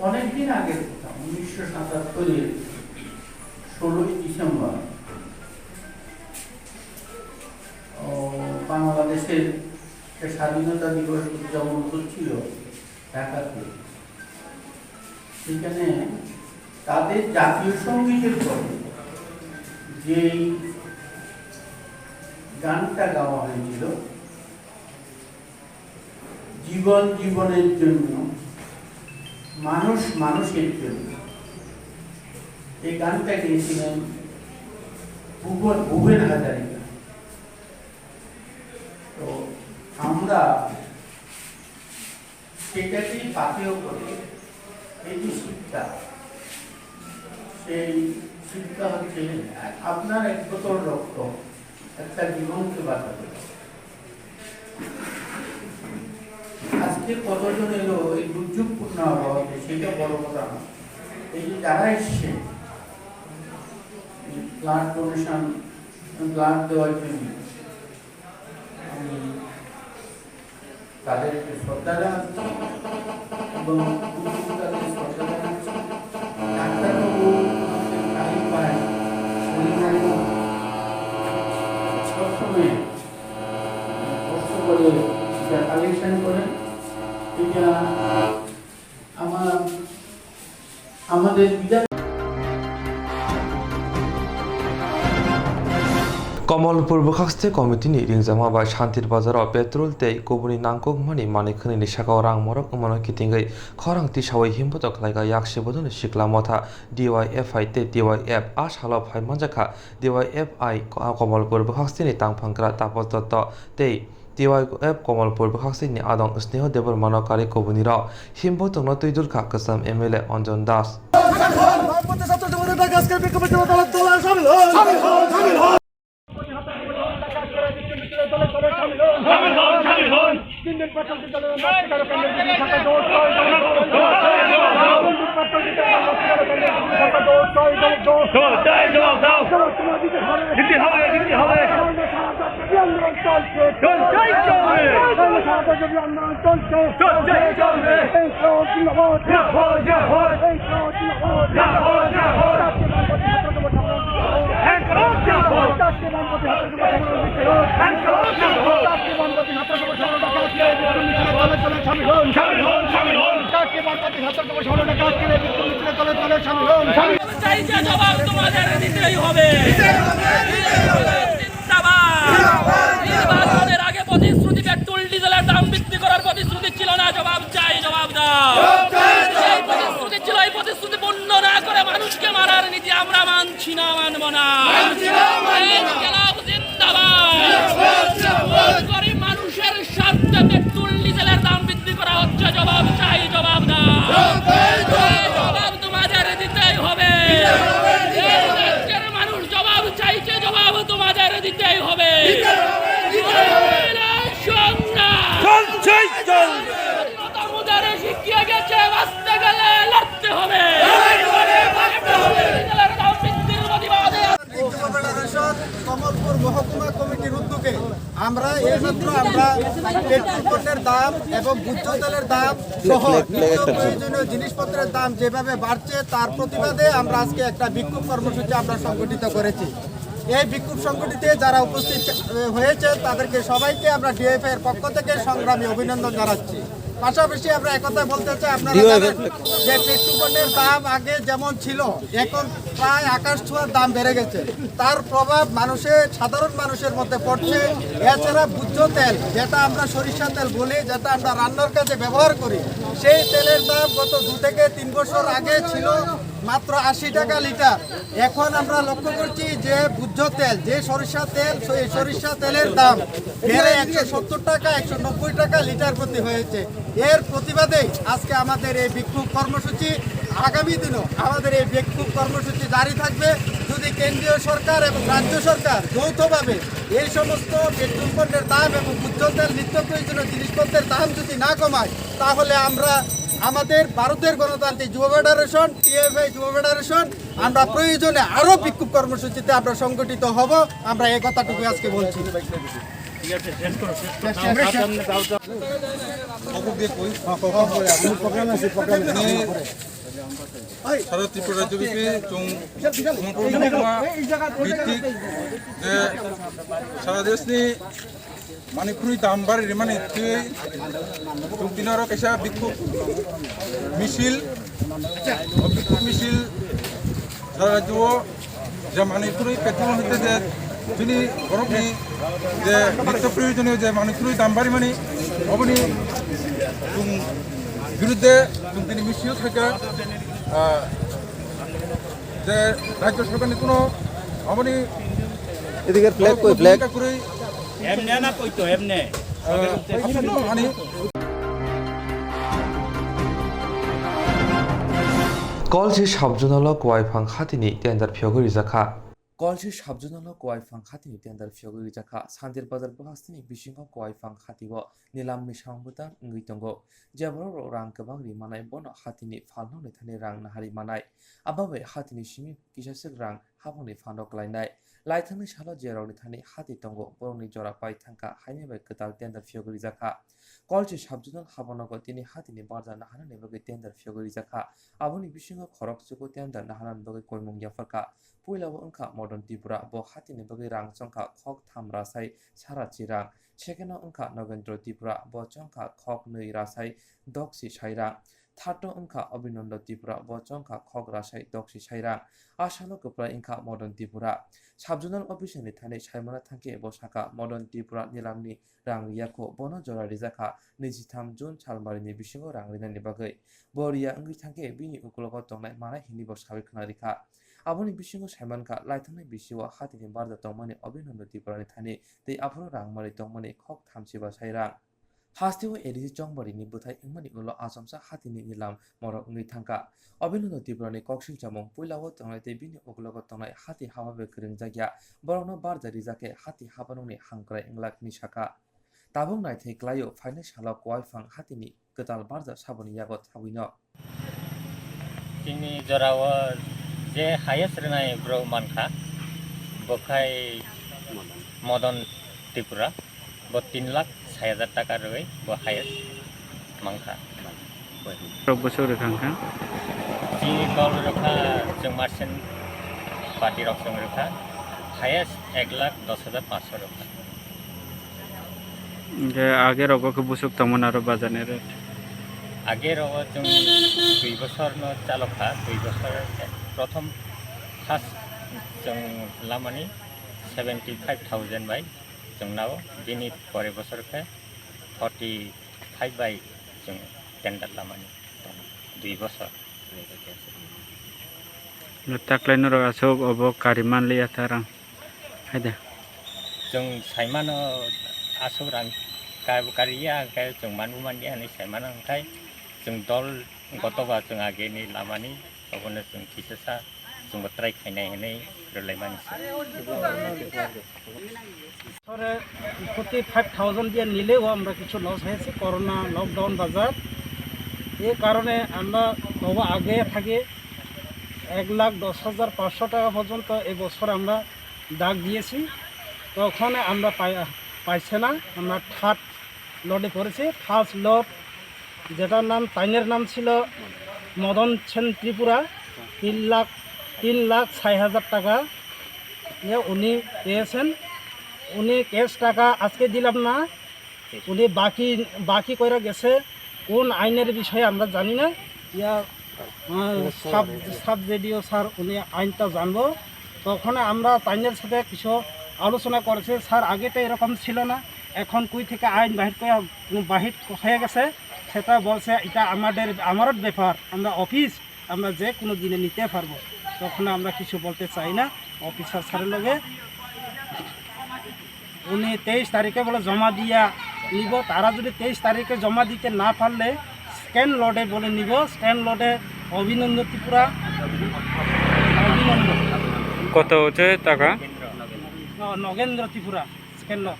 অনেকদিন আগে, উনিশশো সাতাত্তরের ষোলোই ডিসেম্বর, ও, বাংলাদেশের যে স্বাধীনতা দিবস উদযাপন হচ্ছিল ঢাকাতে, সেখানে তাদের জাতীয় সঙ্গীতের পরে যেই গানটা গাওয়া হয়েছিল, "জীবন জীবনের জন্য, মানুষ মানুষের জন্য", এই গানটা গেয়েছিলেন ভূপেন, ভূপেন হাজারিকা। তো আমরা সেটাকেই পাথেয় করে এই যে শিক্ষা, সেই শিক্ষা হচ্ছে আপনার এক বোতল রক্ত একটা জীবনকে বাঁচাবে। আজকে কতজন এলো এই দুর্যোগপূর্ণ আবহাওয়াতে, সেটা বড় কথা না। এই যে যারা এসছে ব্লাড ডোনেশন, ব্লাড দেওয়ার জন্য, তাদেরকে শ্রদ্ধা জানাচ্ছি এবং উচিত তাদের শ্রদ্ধা জানাচ্ছি। ডাক্তারবাবু আমাদের কাহিল ভাই, উনি নাকি সবসময় কষ্ট করে এটা কালেকশন করেন। এটা আমার, আমাদের বিধান Komolpur bwkhakste committee ni ringjakma bai Shantir Bazar o petrol tei kubuni nangkukmani manwi khwnwini sakao rang morok wngmano kitingwi khorang tisawi himbotok khlaikha Yaksi Bodoni Sikla Motha D Y F I tei D Y F. A salo phai manjakha D Y F I Ko-, Komolpur bwkhaksini tangphangra Tapos Dotto tei D Y F Komolpur bwkhaksini adong Sneho Debbarmano karwi kubunirok himbotokno twi dulkha kwcham M L A Anjan Das. চাই যে জবাব তোমাদের দিতেই হবে। জিন্দাবাদ। নির্বাচনের আগে প্রতিশ্রুতি পেট্রোল ডিজেলের দাম বৃদ্ধি করার প্রতিশ্রুতি ছিল না, জবাব চাই, জবাব দাও। এই প্রতিশ্রুতি ছিল, এই প্রতিশ্রুতি পূর্ণ না করে মানুষকে মারার নীতি আমরা মানছি না, মানব না। ইনকিলাব জিন্দাবাদ। গরিব মানুষের স্বার্থে পেট্রোল ডিজেলের দাম বৃদ্ধি করা হচ্ছে, জবাব চাই, জবাব দাও। এই জবাব তোমাদের দিতেই হবে। এই রাজ্যের মানুষ জবাব চাইছে, জবাব তোমাদের দিতেই হবে। সংগ্রাম। স্বাধীনতা মুজারে শিখিয়ে গেছে, বাঁচতে গেলে লড়তে হবে। ডিজেলের দাম বৃদ্ধির প্রতিবাদে যুব ফেডারেশন কমলপুর মহকুমা কমিটির উদ্যোগে আমরা এইমাত্র আমরা পেট্রোল পণ্যের দাম এবং ভোজ্য তেলের দাম সহ নিত্য প্রয়োজনীয় জিনিসপত্রের দাম যেভাবে বাড়ছে, তার প্রতিবাদে আমরা আজকে একটা বিক্ষোভ কর্মসূচি আমরা সংগঠিত করেছি। এই বিক্ষোভ সংগঠিতে যারা উপস্থিত হয়েছে, তাদেরকে সবাইকে আমরা ডিওয়াইএফআই এর পক্ষ থেকে সংগ্রামী অভিনন্দন জানাচ্ছি। পাশাপাশি আমরা একথা বলতে চাই, আপনারা জানেন যে পেট্রোল পণ্যের দাম আগে যেমন ছিল, এখন প্রায় আকাশ ছোঁয়ার দাম বেড়ে গেছে। তার প্রভাব মানুষের, সাধারণ মানুষের মধ্যে পড়ছে। এছাড়া ভোজ্য তেল, যেটা আমরা সরিষা তেল বলি, যেটা আমরা রান্নার কাজে ব্যবহার করি, সেই তেলের দাম গত দু থেকে তিন বছর আগে ছিল মাত্র আশি টাকা লিটার। এখন আমরা লক্ষ্য করছি যে ভোজ্য তেল, যে সরিষা তেল, সেই সরিষা তেলের দাম বেড়ে একশো সত্তর টাকা, একশো নব্বই টাকা লিটার প্রতি হয়েছে। এর প্রতিবাদেই আজকে আমাদের এই বিক্ষোভ কর্মসূচি। আগামী দিনও আমাদের এই বিক্ষোভ কর্মসূচি জারি থাকবে। যদি কেন্দ্রীয় সরকার এবং রাজ্য সরকার যৌথভাবে এই সমস্ত পেট্রোল পণ্যের দাম এবং ভোজ্য তেল, নিত্য প্রয়োজনীয় জিনিসপত্রের দাম যদি না কমায়, তাহলে আমরা আমাদের ভারতের গণতান্ত্রিক যুব ফেডারেশন, টিএফআই যুব ফেডারেশন, আমরা প্রয়োজনে আরো বিক্ষোভ কর্মসূচিতে আমরা সংগঠিত হব। আমরা এই কথাটুকু আজকে বলছি। Sara Tripura rajyo bithi chwng Komolpur mohokuma bhitik je sara deshni manwi khwnwi dam bari rimani thwiwi chwng tini oro kaisa bikhuk misil, o bikhuk misil sara rajyo o je manwi khwnwi petrol hwnkhe je chini borokni je nitto proyojoniyo je manwi khwnwi dam barimani, oboni chwng birudde chwng tini misil khaikha, ah, je rajyo sorkarni kuno oboni এদিকে ফ্ল্যাগ কই, ফ্ল্যাগ? ভূমিকা kwrwi. এমনে না কইতো, এমনে. Ah, ani Kolchi sub-zonal o Kuaiphang hatini tender phiyogwi rijakha. Kolsi subzonal o kuai phang hatini tender phiyogwi rijak kha. Sandir Bazar bwkhasteni bisingo kuai phang hatio nilamni samung bwtang wngwi tongo. Je borok rang kwbang ri manai bono hatini phalnokni thani rang nahari manai. Abo bai hatini simi kisaswk rang haphangni phano klainai. Laithangni salo jerokni thani hati tongo, borokni jora pai thangkha, haini bai kwtal tender phiyogwi rijak kha. Kolsi subzonal habonogo tini hatini barja naharnani bagwi tender phiyogwi rijak kha. Aboni bisingo khorokchugo tender naharnani bagwi koimung yapharkha. Puilao wngkha Modon Tripura, bo hatini bagwi rang chongkha khok tham rasai sarachi rang. Second-o wngkha Nogendro Tripura, bo chongkha khok nwi rasai doksi sai rang. Third-o wngkha Abhinando Tripura, bo chongkha khok rasai doksi sai rang. A salo kwplai wngkha Modon Tripura. Subzonal officer-ni thani saimana thangkhe bo sakha, Modon Tripura nilamni rang riyakho, bono jora rijakha nijitham June salmarini bisingo rang rinani bagwi. Bo riya wngwi thangkhe bini uklogo tongnai manai hinwi bo sawi khwna rikha. Aboni bisingo saimankha, laithangnai bisio hatini barja tongmani Abhinando Tripurani thani tei aphuru rang manwi tongmani khok thamchi ba sai rang. Hasteo A D C Chongbarini bwthai wngmani ulo achomsa hatini nilam morok wngwi thangkha. Abhinando Tripurani koksing chamung puilao tongnai tei bini uklogo tongnai hati haba bai kwrwngjakya borokno barja rijakhe hati habanokni hamkrai wngla hwnwi sakha. Tabuk naithai klaio phainai salo kuai phang hatini kwtal barja saboni yago thagwino. Chini jorao je highest rwnai borok mankha, bo khai Modon Tripura, bo tin lakh sai hajar taka rwui bo highest mankha. Rok bwswk rwkha wngkha? Chini kol rwkha, chwng merchant party rok chwng rwkha, highest ek lakh dos hajar paanch sho rwkha. Hingke age rogo khe bwswk tongmani aro bajar ni rate? Age rogo chwng dui bosor no chalok kha, dui bosor prothom first chwng lamani seventy five thousand bai chwng nao, bini pore bosor khe forty five bai chwng tender lamani tongo, dui bosor. Taklai norok aswk obo kari manliya ta rang. Haide. Chwng saimano aswk rang ka-, kariya, hwnkhe chwng manbo manliya hinwi saimano, hwnkhe chwng dol gotoba chwng ageni lamani, obono chwng kisasa chwngbo try khainai hinwi rwlaimani se. Sore forty five thousand দিয়ে নিলেও আমরা কিছু লস হয়েছে, corona lockdown বাজার। এ কারণে আমরা তবু আগে থাকি এক লাখ দশ হাজার পাঁচশো টাকা পর্যন্ত এবছর আমরা ডাক দিয়েছি, তখন আমরা পাই-, পাইছে না। আমরা থার্ড লটে পড়েছি। ফার্স্ট লট, যেটার নাম, তাইনের নাম ছিল মদন সেন ত্রিপুরা, তিন লাখ, তিন লাখ ছয় হাজার টাকা নিয়ে উনি পেয়েছেন। উনি ক্যাশ টাকা আজকে দিলাম না, উনি বাকি, বাকি কইরা গেছে। কোন আইনের বিষয়ে আমরা জানি না। ইয়া, আহ, সাব, সাব জেডিও স্যার, উনি আইনটা জানবো। তখন আমরা তাইনের সাথে কিছু আলোচনা করেছি, স্যার, আগে তো এরকম ছিল না, এখন কই থেকে আইন বাহির করে, বাহির হয়ে গেছে, সেটা বলছে, এটা আমাদের, আমারও ব্যাপার, আমরা অফিস, আমরা যে কোনো দিনে নিতে পারবো। তখন আমরা কিছু বলতে চাই না অফিসার স্যারের লগে। উনি তেইশ তারিখে বলে জমা দিয়া নিব। তারা যদি তেইশ তারিখে জমা দিতে না পারলে সেকেন্ড লটে বলে নিব। সেকেন্ড লটে অভিনন্দ ত্রিপুরা, অভিনন্দ। কত হচ্ছে টাকা? ন-, Nagendra Tripura, second lot,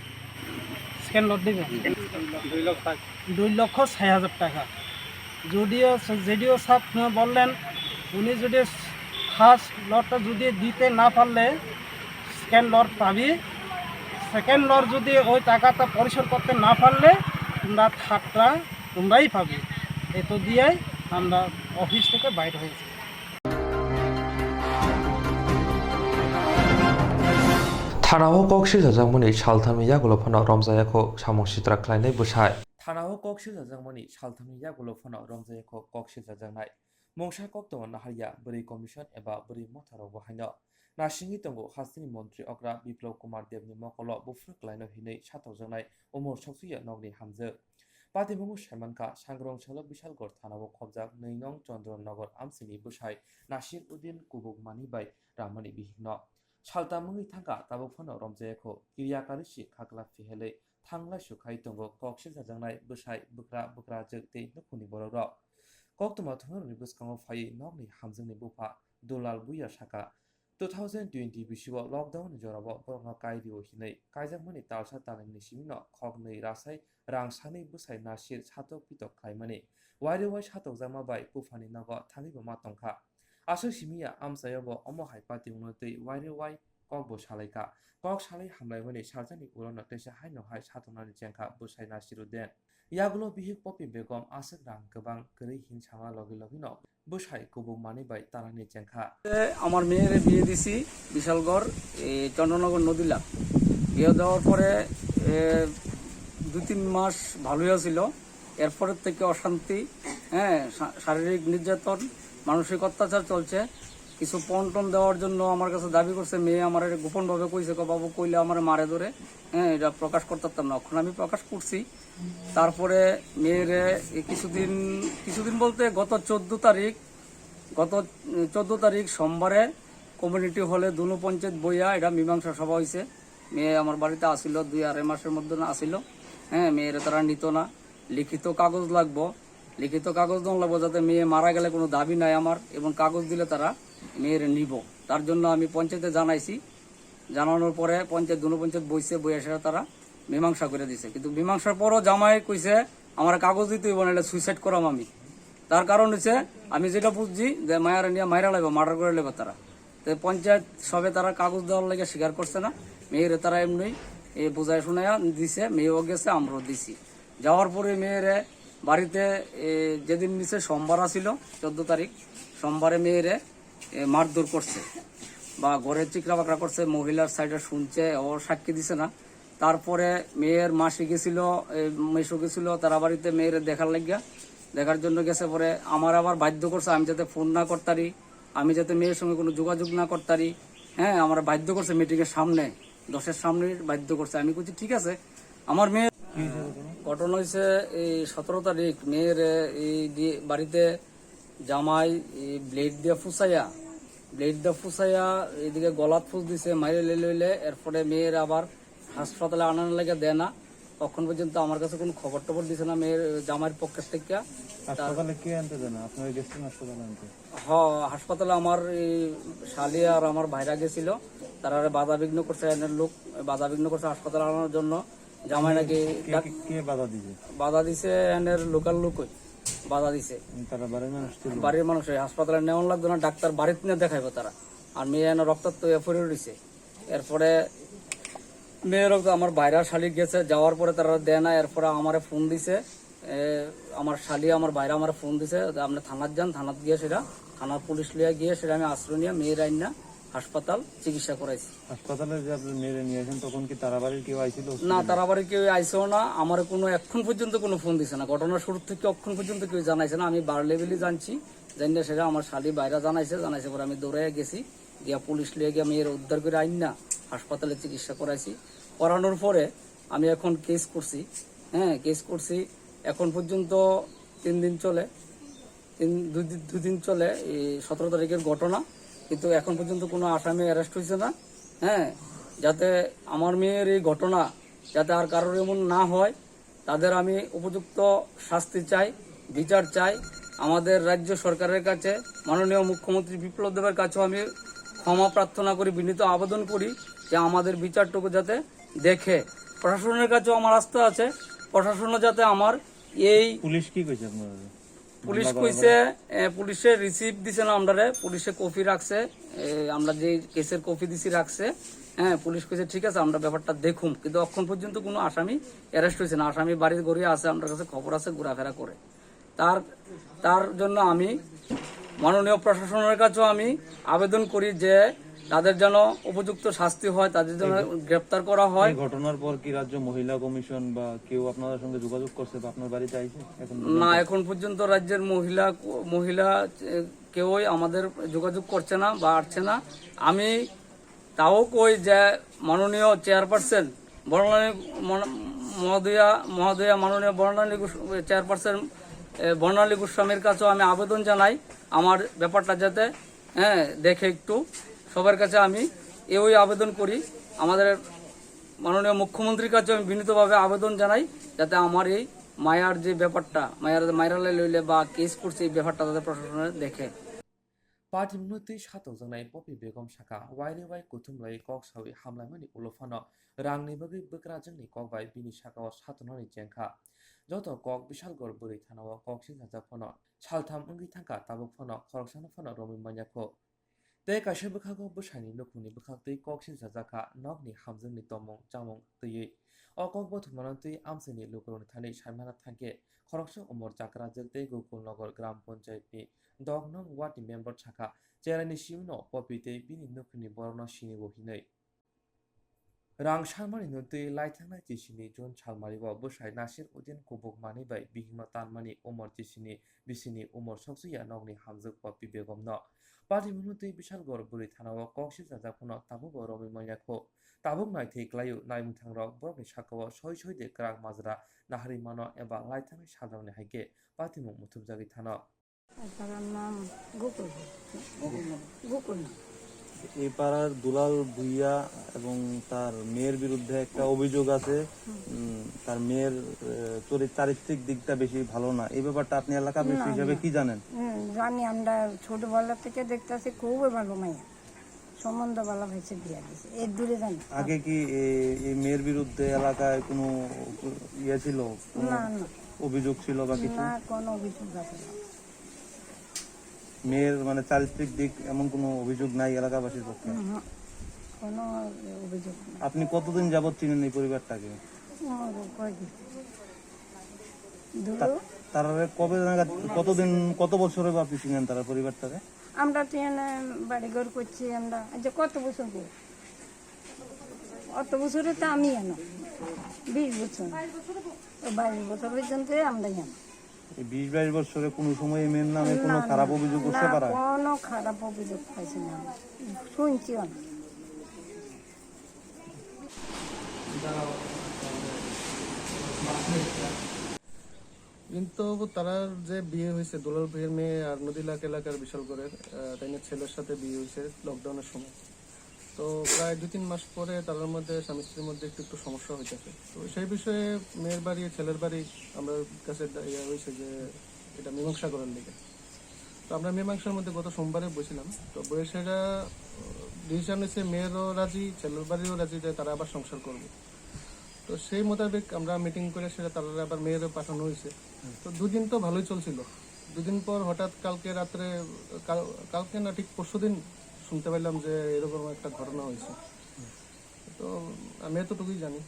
second lot দিবে। দুই লক্ষ ষাট হাজার টাকা। যদিও, যদিও স্যার বললেন, উনি যদি ফার্স্ট লটটা যদি দিতে না পারলে সেকেন্ড লট পাবি, সেকেন্ড লট যদি ওই টাকাটা পরিশোধ করতে না পারলে তোমরা থার্ডটা তোমরাই পাবে। এত দিয়েই আমরা অফিস থেকে বাইরে হয়েছি। Thanao kok silchajakmani salthamni yagulo phano romjayakho samung sitra khlainai bwsai. Thanao kok silchajakmani salthamni yagulo phano romjayakho kok silchajaknai. Mungsa koktwma naharya bwrwi commission eba bwrwi motharokbo haino nasingwi tongo hasteni montri okra Biplab Kumar Debni mokolo buphuru klaino hinwi satokjaknai umor soksuya nokni hamjwk. Patimungo saimankha, Sangrong salo Bisalgor thanao khobjak nwi nong Chandra Nagar amchaini bwsai Nasir Uddin kubuk manwi bai ramani bihikno. Saltam wngwi thangkha, tabuk phano romjayakho, kirya karwi si khakla phihelwi thanglai sukhai tongo kok silchajaknai bwsai, bwkra, bwkrajwk tei nukhungni borokrok. Koktwma thungrokni bwskango phaiwi nokni hamjwkni bupha Dulal Buya sakha, Two thousand twenty bisingo lockdown ni jorao borokno kai rio hinwi kaijakmani talsa talnwini simi no khoknwi rasai rang sanwi bwsai nasir satok pitok khlaimani wairewai satokjakma bai buphani nogo thangwi bo ma tongkha. Aswk simi ya amchaio bo omo hai patiungno twi wairewai kok bo salaikha. Kok salai hamlaimani saljakni ulono teisa haino hai satoknani chengkha bwsai Nasiruddin. Yagulo bihik Popi Begom aswk rang kwbang kwrwi hin sama logi logino bwsai kubuk manwi bai talangni chengkha. আমার মেয়েরে বিয়ে দিছি বিশালগড়, এই চন্দ্রনগর নদীলা। বিয়ে দেওয়ার পরে এ, দুই তিন মাস ভালোই আছিল, এরপরের থেকে অশান্তি, হ্যাঁ, শা- শারীরিক নির্যাতন, মানসিক অত্যাচার চলছে। কিছু পণ টন দেওয়ার জন্য আমার কাছে দাবি করছে মেয়ে, আমার গোপনভাবে কইছে, "বাবু কইলে আমার মারে ধরে, হ্যাঁ, এটা প্রকাশ করতে পারতাম না।" এখন আমি প্রকাশ করছি। তারপরে মেয়েরে এই কিছুদিন, কিছুদিন বলতে গত চোদ্দ তারিখ, গত উম, চোদ্দ তারিখ সোমবারে কমিউনিটি হলে দুনো পঞ্চায়েত বইয়া এটা মীমাংসা সভা হয়েছে। মেয়ে আমার বাড়িতে আসিল, দুই আড়াই মাসের মধ্যে না আসিল। হ্যাঁ, মেয়েরে তারা নিত না। লিখিত কাগজ লাগবো। লিখিত কাগজ দেওয়া লাগবো, যাতে মেয়ে মারা গেলে কোনো দাবি নাই আমার, এবং কাগজ দিলে তারা মেয়েরে নিব। তার জন্য আমি পঞ্চায়েতে জানাইছি। জানানোর পরে পঞ্চায়েত, দুনো পঞ্চায়েত বইছে, বইয়া সেটা তারা মীমাংসা করে দিছে। কিন্তু মীমাংসার পরও জামাই কইছে, "আমার কাগজ দিতে হইব, নাহলে সুইসাইড করাম আমি।" তার কারণ হচ্ছে, আমি যেটা বুঝছি যে মায়ারে নিয়ে মাইরা লাগবে, মার্ডার করে লাগবে তারা। তো পঞ্চায়েত সবে তারা কাগজ দেওয়ার লাগে স্বীকার করছে না। মেয়েরে তারা এমনি এ, বুঝায় শুনাইয়া দিছে, মেয়েও গেছে, আমরাও দিছি। যাওয়ার পরে মেয়েরে বাড়িতে, এ, যেদিন নিছে সোমবার আছিল, চোদ্দ তারিখ, সোমবারে মেয়েরে এ, মারধর করছে বা ঘরে চিকরা বাকরা করছে, মহিলার সাইডে শুনছে, ও সাক্ষী দিছে না। তারপরে মেয়ের মাসি গেছিল, এ, মেসো গেছিল তারা বাড়িতে মেয়ের দেখার লাগিয়া, দেখার জন্য গেছে। পরে আমার আবার বাধ্য করছে আমি যাতে ফোন না করতারি, আমি যাতে মেয়ের সঙ্গে কোনো যোগাযোগ না করতারি। হ্যাঁ, আমার বাধ্য করছে মিটিংয়ের সামনে, দশের সামনে বাধ্য করছে। আমি বলছি, "ঠিক আছে।" আমার মেয়ে, ঘটনা হয়েছে এই সতেরো তারিখ, মেয়ের এই দি- বাড়িতে জামাই এই ব্লেড দিয়ে ফুসাইয়া, ব্লেড দিয়ে ফুসাইয়া এদিকে গলাত ফুস দিছে, মাইরে লইলে লইলে, এরপরে মেয়ের আবার হাসপাতালে আনার লাগে দেয় না। তখন পর্যন্ত আমার কাছে কোনো খবর টবর দিছে না মেয়ের, জামাইয়ের পক্ষের থেকে। তার হাসপাতালে কে আনতে দেয় না? আপনারা গেছিলেন হাসপাতালে আনতে? হ, হাসপাতালে আমার এই শালি আর আমার ভাইরা গেছিল, তারা বাধা বিঘ্ন করছে, এনের লোক বাধা বিঘ্ন করছে হাসপাতালে আনার জন্য। জামাই নাকি কে, ডাক- কে, কে বাধা দিছে? বাধা দিছে এনের লোকাল লোকই বাধা দিছে। উম, তারা বাড়ির মানুষ ছিল? বাড়ির মানুষ, এই হাসপাতালে নেওয়ান লাগতো না, ডাক্তার বাড়িতে নিয়ে দেখাইবো তারা। আর মেয়ে এনে রক্তাক্ত হয়ে পড়ে রয়েছে। এরপরে মেয়ের রক্ত আমার বাইরা শালিক গেছে, যাওয়ার পরে তারা দেয় না। এরপরে আমারে ফোন দিছে, এ, আমার শালি, আমার বাইরা আমার ফোন দিছে, "আপনি থানাত যান, থানাত গিয়ে সেটা, থানার পুলিশ লিয়ে গিয়ে সেটা আমি আশ্রয় নিয়ে মেয়ের আইন না হাসপাতাল চিকিৎসা করাইছি।" হাসপাতালে যে আপনি মেয়েরে নিয়ে আসেন, তখন কি তারাবাড়ির কেউ আইছিল না, হসপিটালে? তারাবাড়ির কেউ আইসেও না, আমার কোনো, এখন পর্যন্ত কোনো ফোন দিছে না। ঘটনা শুরু থেকে এখন পর্যন্ত কেউ জানাইছে না। আমি বার লেভেলে জানছি, জানি না সেটা আমার শালি বাইরা জানাইছে, জানাইছে পরে আমি দৌড়াইয়া গেছি, গিয়া পুলিশ লিয়ে গিয়া মেয়ের উদ্ধার করে আইন না হাসপাতালে চিকিৎসা করাইছি। করানোর পরে আমি এখন কেস করছি, হ্যাঁ, কেস করছি। এখন পর্যন্ত তিন দিন চলে, তিন, দুই দিন, দুই দিন চলে এই সতেরো তারিখের ঘটনা, কিন্তু এখন পর্যন্ত কোনো আসামি অ্যারেস্ট হয়েছে না। হ্যাঁ, যাতে আমার মেয়ের এই ঘটনা যাতে আর কারোর এমন না হয়, তাদের আমি উপযুক্ত শাস্তি চাই, বিচার চাই। আমাদের রাজ্য সরকারের কাছে, মাননীয় মুখ্যমন্ত্রী বিপ্লব দেবের কাছেও আমি ক্ষমা প্রার্থনা করি, বিনীত আবেদন করি যে আমাদের বিচারটুকু যাতে দেখে। প্রশাসনের কাছেও আমার আস্থা আছে, প্রশাসনও যাতে আমার এই পুলিশ কি কইছে আপনারা? পুলিশ কইছে, এ, পুলিশে রিসিপ্ট দিছে না আমরারে, পুলিশে কপি রাখছে, এ, আমরা যে কেসের কপি দিছি রাখছে। হ্যাঁ, পুলিশ কইছে, "ঠিক আছে, আমরা ব্যাপারটা দেখুম," কিন্তু এখন পর্যন্ত কোনো আসামি অ্যারেস্ট হয়েছে না। আসামি বাড়ির ঘরে আছে, আমার কাছে খবর আছে, ঘোরাফেরা করে। তার, তার জন্য আমি মাননীয় প্রশাসনের কাছেও আমি আবেদন করি যে তাদের যেন উপযুক্ত শাস্তি হয়, তাদের যেন এই ঘ-, গ্রেপ্তার করা হয়। এই ঘটনার পর কি রাজ্য মহিলা কমিশন বা কেউ আপনাদের সঙ্গে যোগাযোগ করছে বা আপনার বাড়িতে আইছে এখন পর্যন্ত? না, এখন পর্যন্ত রাজ্যের মহিলা কো-, মহিলা, এ, কেউই আমাদের যোগাযোগ করছে না বা আসছে না। আমি তাও কই যে মাননীয় চেয়ারপারসন বর্ণালী মন-, মহোদয়া, মহোদয়া মাননীয় বর্ণালী গোস-, চেয়ারপারসন, এ, বর্ণালী গোস্বামীর কাছেও আমি আবেদন জানাই আমার ব্যাপারটা যাতে, হ্যাঁ, দেখে একটু। সবার কাছে আমি এওই আবেদন করি, আমাদের মাননীয় মুখ্যমন্ত্রীর কাছে আমি বিনীতভাবে আবেদন জানাই যাতে আমার এই মায়ার যে ব্যাপারটা, মায়ার, মায়েরালে লইলে বা কেস করছে, এই ব্যাপারটা যাতে প্রশাসনে দেখে। Patimungno twi satokjaknai Popi Begom sakha, wairwi wai kuthumlai kok sawi hamlaimani ulo phano rangni bagwi bwkrajwkni kok bai bini sakao satoknani chengkha. Joto kok Bishalgarh bwrwi thanao kok sinchajak phano saltham wngwi thangkha, tabuk phano khoroksano phano romwi manya kho. Tei kaisa bwkhago bwsaini nukhungni bwkhaktwi kok sinchajak kha, nokni hamjwkni tongmung chamung twiwi. O kok bothomano twi amchaini lukurokni thani saimana thangkhe, khoroksa umor chakrajwk tei Gokul Nagar Gram Panchayatni dok nong wardni member sakha, cheraini simino Popi tei bini nukhungni borokno sinigo hinwi. Rang salmani no twi laithangnai chisini June salmario bwsai Nasir Uddin kubuk manwi bai bihikno tanmani umor chisini bisini umor soksuya nokni hamjwk Popi Begomno. Patimungno twi Bishalgarh bwrwi thanao kok sinchajak phano tabukbo romwi manya kho. Tabuk naithai klaio, naimwthangrok borokni sakao soi soi de kwrak majra naharwi mano eba laithangnai salrokni hai khe patimung muthubjagwi thano. তার নাম গোকুল। গোকুল নাম। এই পাড়ার দুলাল ভুইয়া এবং তার মেয়ের বিরুদ্ধে একটা অভিযোগ আছে। উম, তার মেয়ের আহ, চরিত চারিত্রিক দিকটা বেশি ভালো না। এই ব্যাপারটা আপনি এলাকাবাসী না, হিসাবে না। কি জানেন? হুম, জানি, আমরা ছোটবেলা থেকে দেখতেছি খুবই ভালো মাইয়া, সম্বন্ধ ভালো হয়েছে, বিয়া দিছে, এর দূরে জানি। আগে কি এ- এই মেয়ের বিরুদ্ধে এলাকায় কোনো ইয়ে ছিল, কোনো না, না। অভিযোগ ছিল বা কিছু? না, কোনো অভিযোগ আছে না। মেয়ের মানে চারিত্রিক দিক এমন কোনো অভিযোগ নাই এলাকাবাসীর পক্ষে? হুম, কোনো অভিযোগ নেই। আপনি কতদিন যাবত চিনেন এই পরিবারটাকে? ও, কয়দিন? দুটো। তারা কবে নাগাদ, কতদিন, কত বছর হবে আপনি চিনেন তারা পরিবারটাকে? আমরা তো এখানে বাড়ি ঘর করছি আমরা, আচ্ছা, কত বছর গো? অত বছরে তো আমি এনো, বিশ বছর। তো বাইশ বছর পর্যন্ত আমরা এনো। এই বিশ বাইশ বছরে কোনো সময় এই মেয়ের নামে কোনো না, না, খারাপ অভিযোগ উঠতে না, পারে? কোনো খারাপ অভিযোগ পাইছি না আমরা, শুনছিও না। কিন্তু তারার যে বিয়ে হয়েছে দুলাল ভাইয়ের মেয়ে আর নদীলাক এলাকার বিশালগড়ের, আহ, তাই না, ছেলের সাথে বিয়ে হয়েছে লকডাউনের সময়। তো প্রায় দুই তিন মাস পরে তারার মধ্যে, স্বামী স্ত্রীর মধ্যে একটু একটু সমস্যা হইতেছে। তো সেই বিষয়ে মেয়ের বাড়ি ছেলের বাড়ি আমার কাছে দা- ইয়ে হয়েছে যে এটা মীমাংসা করার লেগে। তো আমরা মীমাংসার মধ্যে গত সোমবারে বসছিলাম। তো বসে সেটা ডিসিশন হয়েছে, মেয়েরও রাজি, ছেলের বাড়িও রাজি যে তারা আবার সংসার করবে। তো সেই মোতাবেক আমরা মিটিং করে সেটা তারা আবার মেয়েরও পাঠানো হয়েছে। তো দুদিন তো ভালোই চলছিল। দুদিন পর হঠাৎ কালকে রাত্রে, কাল- কালকে না, ঠিক পরশুদিন শুনতে পাইলাম যে এরকম একটা ঘটনা হয়েছে। তো আমি এতটুকুই জানি।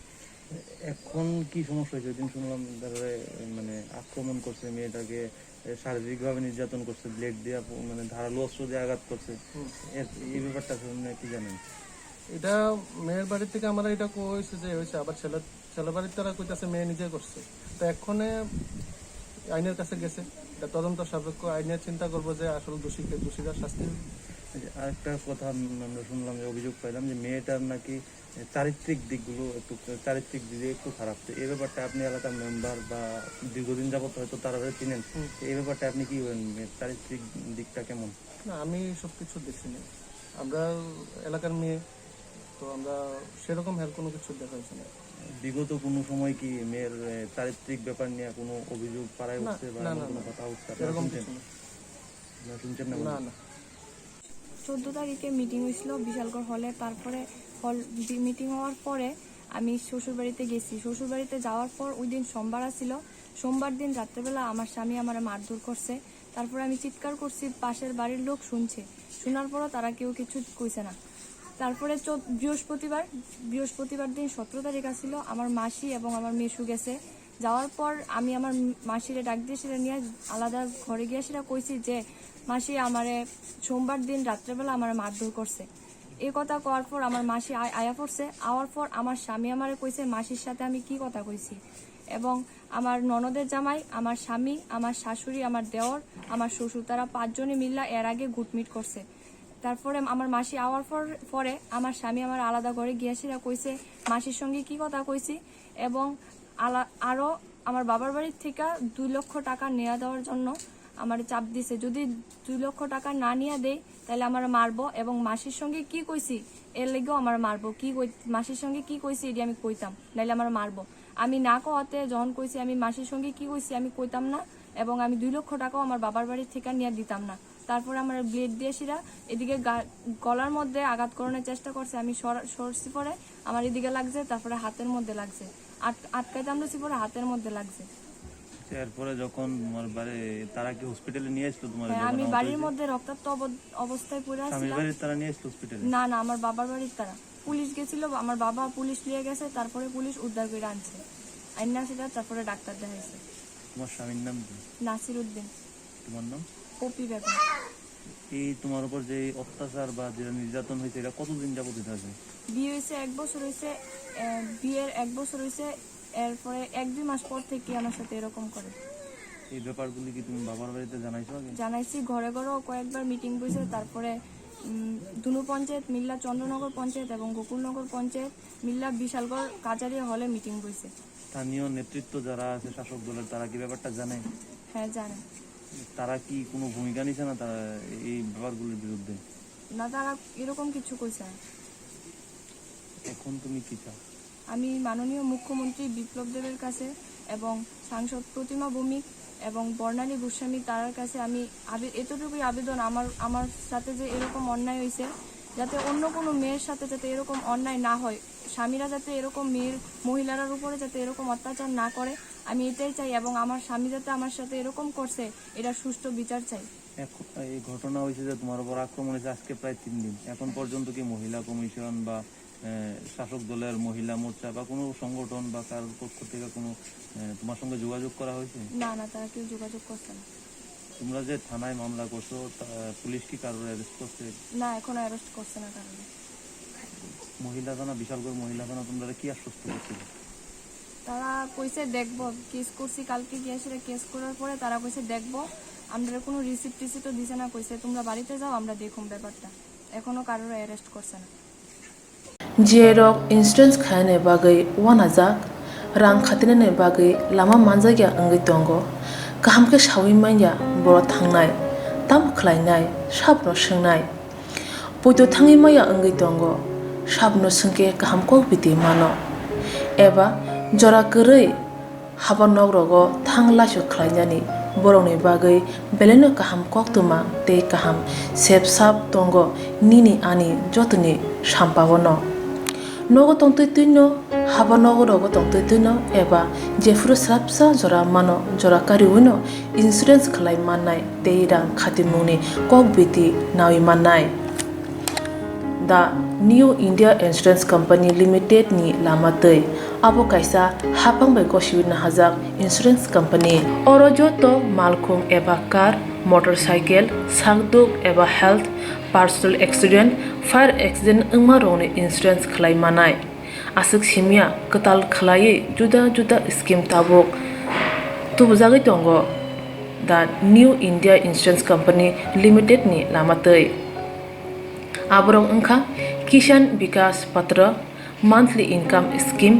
এখন কি সমস্যা হয়েছে? ওই দিন শুনলাম তারা মানে আক্রমণ করছে মেয়েটাকে, এ, শারীরিকভাবে নির্যাতন করছে, ব্লেড দিয়ে আপ- মানে ধারালো অস্ত্র দিয়ে আঘাত করছে। হুম। এর- এই ব্যাপারটা শুনে কি জানেন? এটা মেয়ের বাড়ি থেকে আমরা এটা কইছে যে হয়েছে, আবার ছেলে ছেলে বাড়ির তারা কইতাছে মেয়ে নিজে করছে। তো এক্ষণে আইনের কাছে গেছে, এটা তদন্ত সাপেক্ষ, আইনের চিন্তা করবো যে আসলে দোষী কে, দোষীরা শাস্তি। এই যে আরেকটা কথা আম- আমরা শুনলাম যে অভিযোগ পাইলাম যে মেয়েটার নাকি চারিত্রিক দিকগুলো একটু, চারিত্রিক দিকে একটু খারাপ। তো এই ব্যাপারটা আপনি এলাকার মেম্বার বা দীর্ঘদিন যাবত হয়তো তারা চিনেন, হুম। তো এই ব্যাপারটা আপনি কি বলেন? মেয়ের চারিত্রিক দিকটা কেমন? না, আমি সব কিছু দেখছি না। আমরা এলাকার মেয়ে, তো আমরা সেরকম হের কোনো কিছু দেখা হয়েছে না। বিগত কোনো সময় কি মেয়ের এ, চারিত্রিক ব্যাপার নিয়ে কোনো অভিযোগ পাড়ায় না, উঠছে বা না, এমন না, কোনো না। কথা উঠছে? আপনারা এরকম শুনছেন? কিছু না। আপনারা শুনছেন না? না, না। চোদ্দ তারিখে মিটিং হয়েছিল বিশালগড় হলে। তারপরে হল মিটিং হওয়ার পরে আমি শ্বশুরবাড়িতে গেছি। শ্বশুরবাড়িতে যাওয়ার পর ওই দিন সোমবার আছিল। সোমবার দিন রাত্রেবেলা আমার স্বামী আমারে মারধর করছে। তারপরে আমি চিৎকার করছি, পাশের বাড়ির লোক শুনছে। শোনার পরও তারা কেউ কিছু কইছে না। তারপরে চৌ- বৃহস্পতিবার, বৃহস্পতিবার দিন সতেরো তারিখ আছিল, আমার মাসি এবং আমার মেশু গেছে। যাওয়ার পর আমি আমার মাসিরে ডাক দিয়ে সেটা নিয়ে আলাদা ঘরে গিয়ে সেটা কইছি যে মাসি আমারে সোমবার দিন রাত্রেবেলা আমারে মারধর করছে। এই কথা কওয়ার পর আমার মাসি আয়- আয়া পড়ছে। আওয়ার পর আমার স্বামী আমারে কইছে মাসির সাথে আমি কি কথা কইছি, এবং আমার ননদের জামাই, আমার স্বামী, আমার শাশুড়ি, আমার দেওর, আমার শ্বশুর, তারা পাঁচজনে মিল্লা এর আগে গুটমিট করছে। তারপরে আমার মাসি আওয়ার পর পরে আমার স্বামী আমার আলাদা ঘরে গিয়া সেটা কইছে মাসির সঙ্গে কি কথা কইছি, এবং আলা- আরও আমার বাবার বাড়ির থেকে দুই লক্ষ টাকা নেওয়া দেওয়ার জন্য আমার চাপ দিছে। যদি দুই লক্ষ টাকা না নিয়ে দেই, তাহলে আমার মারবো, এবং মাসির সঙ্গে কি কইছি, এর লেগেও আমার মারবো। কি কই- মাসির সঙ্গে কি কইছি, এটি আমি কইতাম, নাইলে আমার মারবো। আমি না কওয়াতে যখন কইছি, আমি মাসির সঙ্গে কি কইছি, আমি কইতাম না, এবং আমি দুই লক্ষ টাকাও আমার বাবার বাড়ির থেকে নিয়ে দিতাম না। তারপরে আমার ব্লেড দিয়ে সেটা এদিকে গা-, গলার মধ্যে আঘাত করানোর চেষ্টা করছে। আমি সর-, সরছি পরে আমার এদিকে লাগছে, তারপরে হাতের মধ্যে লাগছে, আট-, আটকাইতাম ধরছি পরে হাতের মধ্যে লাগছে। আচ্ছা, এরপরে যখন তোমার বাড়ি, তারা কি হসপিটালে নিয়ে আসলো তোমার? হ্যাঁ, যখন আমি আহত বাড়ির হয়েছে? মধ্যে রক্তাক্ত অব-, অবস্থায় পড়ে স্বামীর আছিলাম। বাড়ির তারা নিয়ে আসলো হসপিটালে? না, না, আমার বাবার বাড়ির তারা। পুলিশ গেছিল, আমার বাবা পুলিশ নিয়ে গেছে, তারপরে পুলিশ উদ্ধার করে আনছে। আইনা সেটা তারপরে ডাক্তার দেখাইছে। তোমার স্বামীর নাম কি? নাসির উদ্দিন। তোমার নাম? পপি বেগম। এই তোমার উপর যে অত্যাচার বা যে নির্যাতন হয়েছে, এটা কতদিন যাবত হইতে আছে? বিয়ে হয়েছে এক বছর হয়েছে, আহ, বিয়ের এক বছর হয়েছে, এরপরে এক দুই মাস পর থেকে আমার সাথে এরকম করে। এই ব্যাপারগুলি কি তুমি বাবার বাড়িতে জানাইছো আগে? জানাইছি, ঘরে ঘরেও কয়েকবার মিটিং বইছে, তারপরে, উম, ধুনু পঞ্চায়েত, মিল্লা চন্দ্রনগর পঞ্চায়েত এবং গোকুলনগর পঞ্চায়েত, মিল্লা বিশালগড় কাজারিয়া হলে মিটিং বইছে। স্থানীয় নেতৃত্ব যারা আছে শাসক দলের, তারা কি ব্যাপারটা জানে? হ্যাঁ, জানে। তারা কি কোনো ভূমিকা নিছে না তারা এই ব্যাপারগুলির বিরুদ্ধে? না, তারা এরকম কিছু কইছে না। এখন তুমি কি চাও? আমি মাননীয় মুখ্যমন্ত্রী বিপ্লব দেবের কাছে এবং সাংসদ প্রতিমা ভৌমিক এবং বর্ণালী গোস্বামী তারার কাছে আমি আবে-, এতটুকুই আবেদন, আমার, আমার সাথে যে এরকম অন্যায় হয়েছে, যাতে অন্য কোনো মেয়ের সাথে যাতে এরকম অন্যায় না হয়, স্বামীরা যাতে এরকম মেয়ের, মহিলারার উপরে যাতে এরকম অত্যাচার না করে, আমি এটাই চাই। এবং আমার স্বামী যাতে আমার সাথে এরকম করছে, এটা সুষ্ঠু বিচার চাই। এখন এই ঘটনা হয়েছে যে তোমার উপর আক্রমণ হয়েছে আজকে প্রায় তিন দিন, এখন পর্যন্ত কি মহিলা কমিশন বা, আহ, শাসক দলের মহিলা মোর্চা বা কোনো সংগঠন বা কারোর পক্ষ থেকে কোনো, আহ, তোমার সঙ্গে যোগাযোগ করা হয়েছে? না, না, তারা কেউ যোগাযোগ করছে না। তোমরা যে থানায় মামলা করছো, তা, পুলিশ কি কারোর অ্যারেস্ট করছে? না, এখনো অ্যারেস্ট করছে না কারোর। মহিলা থানা, বিশালগড় মহিলা থানা তোমরা কি আশ্বস্ত করছিল? তারা কইছে দেখবো, কেস করছি, কালকে গিয়ে সেটা কেস করার পরে তারা কইছে দেখবো, আমরা কোনো রিসিপ্ট টিসিপ্টও দিছে না, কইছে তোমরা বাড়িতে যাও, আমরা দেখুন ব্যাপারটা। এখনো কারোর অ্যারেস্ট করছে না। Jerok insurance khainani bagwi uanajak, rang khatinani bagwi lama manjakya wngwi tongo. Kaham khe saui manya borok thangnai, tamo khlainai, sabono swngnai. Poito thangwi maya wngwi tongo, sabono swngkhe kaham kok biti mano. Eba jora kwrwi haba nok rogo thang laisok khlainani borokni bagwi belaino kaham koktwma tei kaham sep sap tongo nini ani jotoni sampao no. Nogo tongtwi twino, haba nogo rogo tongtwi twino eba jephuru swrapsa jora mano, jora kariwino insurance khlai mannai tei rang khatimungni kok biti nawi mannai. The New India Insurance Company Limited ni lama twi. Abo kaisa haphang bai gosiwi nahajak insurance company. Oro joto malkhung eba car, motorcycle, sakduk eba health, personal accident, fire accident wngma rokni insurance khlai manai. Aswk simya kwtal khlaiwi juda juda scheme tabuk tubujagwi tongo The New India Insurance Company Limited ni lama twi. Aborok wngkha Kisan Vikas Patra Monthly Income Scheme,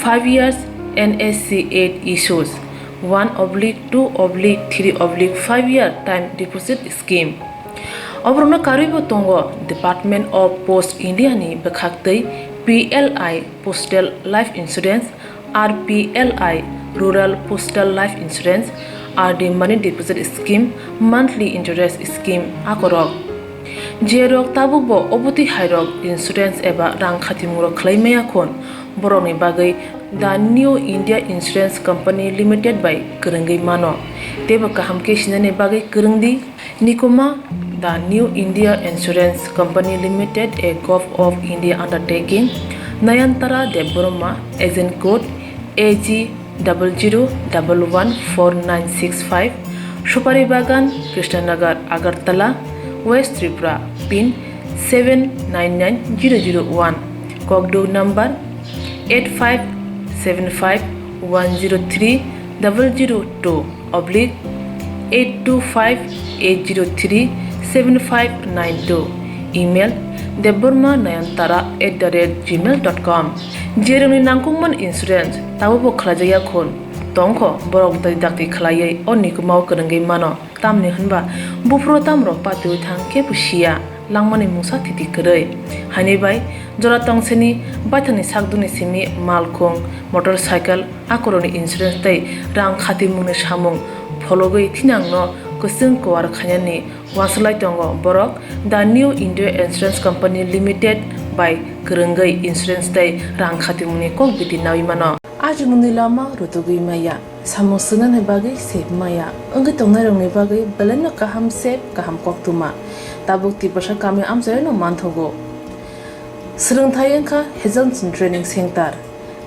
five years N S C eight issues, one oblique two oblique three oblique five year time deposit scheme. Oborokno karwibo tongo Department of Post India ni bwkhaktwi P L I Postal Life Insurance, R P L I Rural Postal Life Insurance, R D Money Deposit Scheme, Monthly Interest Scheme akorok. Jerok tabukbo obotwi hairok insurance eba rang khatimungrok khlai maya khun, borokni bagwi The New India Insurance Company Limited bai kwrwngwi mano. Teibo kaham khe sinani bagwi kwrwngdi. Nikuma, The New India Insurance Company Limited, a Govt of India undertaking, Nayantara Debbarma, agent code A G double zero double one four nine six five, Supari Bagan, Krishnanagar, Agartala, West Tripura, pin seven nine nine zero zero one, kokduk number eight five seven five one zero three double zero two oblique eight two five eight zero three seven five nine two, email debbarma nayantara at the rate gmail dot com. Jerokni nangkukmani insurance tabukbo khlaijakya khun, tongkho borok dakti dakti khlaiwi o nikumao kwrwngwi mano. Tamni hwnba buphuru tamrok patiwi thang khe bo siya, langmani mungsa thiti kwrwi. Haini bai jora tongsini baithangni sakdukni simi malkhung, motorcycle, akorokni insurance tei rang khatimungni samung phologwi thinangno Bwswng kuar khainani uanswlai tongo borok The New India Insurance Company Limited bai kwrwngwi insurance tei rang khatimungni kok bidi nawi mano. Ajimungni lama rutugwi maya, samung swngnani bagwi sep maya, wngwi tongnairokni bagwi belaino kaham sep, kaham koktwma. Tabuk Tiprasa kami amchaino manthogo. Swrwngthai wngkha Hazelson Training Center,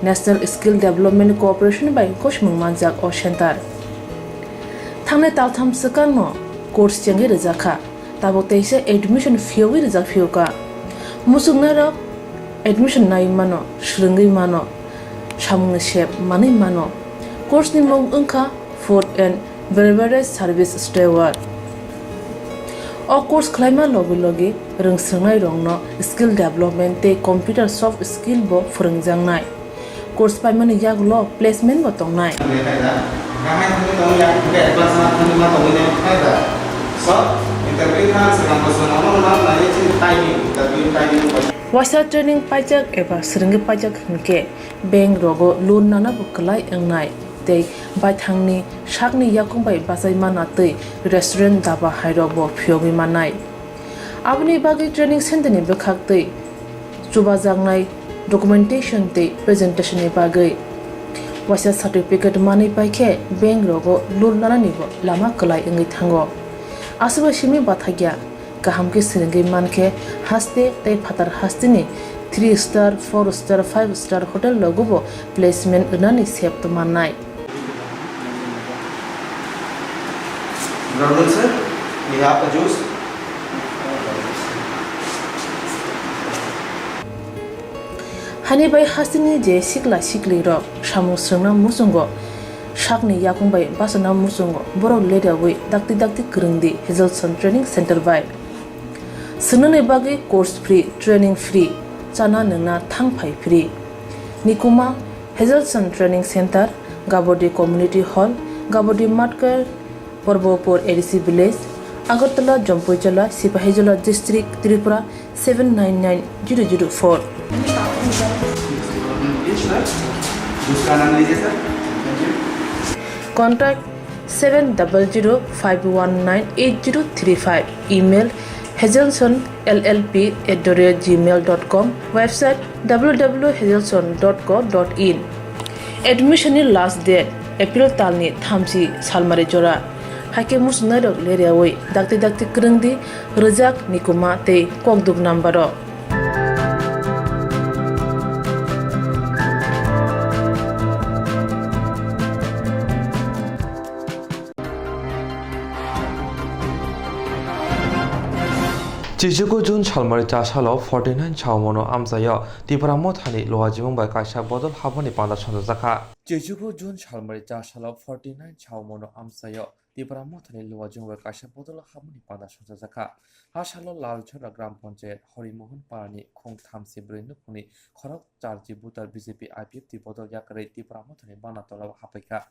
National Skill Development Corporation bai gosimung manjak o center. Thangnai taltham swkangno course chengwi rwjakha, tabuk teisa admission phiyogwi rwjak phiyokha. Muchungnairok admission naiwi mano, swrwngwi mano, samungni sep manwi mano. Course ni mung wngkha Food and Beverage Service Steward. O course khlaima logi logi rwngswrwngnairokno skill development tei computer soft skill bo phwrwngjaknai. Course paimani yagulo placement bo tongnai. Waisa training paijak eba swrwngwi paijak hinkhe bank rogo loan nana bo kwlai wngnai tei baithangni sakni yakung bai bachai mana tei restaurant, dhaba hairok bo phiyogwi mannai. Aboni bagwi training center ni bwkhak tei chubajaknai documentation tei presentation ni bagwi waisa certificate manwi paikhe bank rogo loan nanani bo lama kwlai wngwi thango. Aswkbai simi bathakya. Kaham khe swrwngwi mankhe haste tei phatar hasteni three star, four star, five star hotel rogo bo placement rwnani sep tongmannai. Brother sir, we have a juice. Hani bai hasteni je sikla siklirok samung swrwngna muchungo, sakni yakung bai bachana muchungo, borok leriawi dakti dakti kwrwngdi Hazelson Training Center bai. Swngnani bagwi course free, training free, chana nwngna thang phai free. Nikuma Hazelson Training Center, Gabodi Community Hall, Gabodi Matkar, Porbopur A D C Village, Agartala, Jampuijala, Sipahijola District, Tripura seven nine nine zero zero four. Contact seven double zero five one nine eight zero three five. Email hazelson L L P at the rate gmail dot com. Website w w w hazelson dot co dot in. Admission ni last date April talni thamchi salmari jora. Haikhe muchungnairok leriawi dakti dakti kwrwngdi rwjak Nikuma tei kokduk number o. Chichugo June salmari cha salo forty nine chaomono amchaio Tipra Mothani Luajimung bai kaisa bodol habmani panda songchajakha. Chichugo June salmari cha salo forty nine chaomono amchaio Tipra Mothani Luajimung bai kaisa bodol habmani panda songchajakha. Ha salo Lalchhora Gram Panchayat Horimohon Parani khung thamsi bwrwi nukhungni khorok charji butar B J P I P F T bodol yakarwi Tipra Mothani bana tolao hapaikha.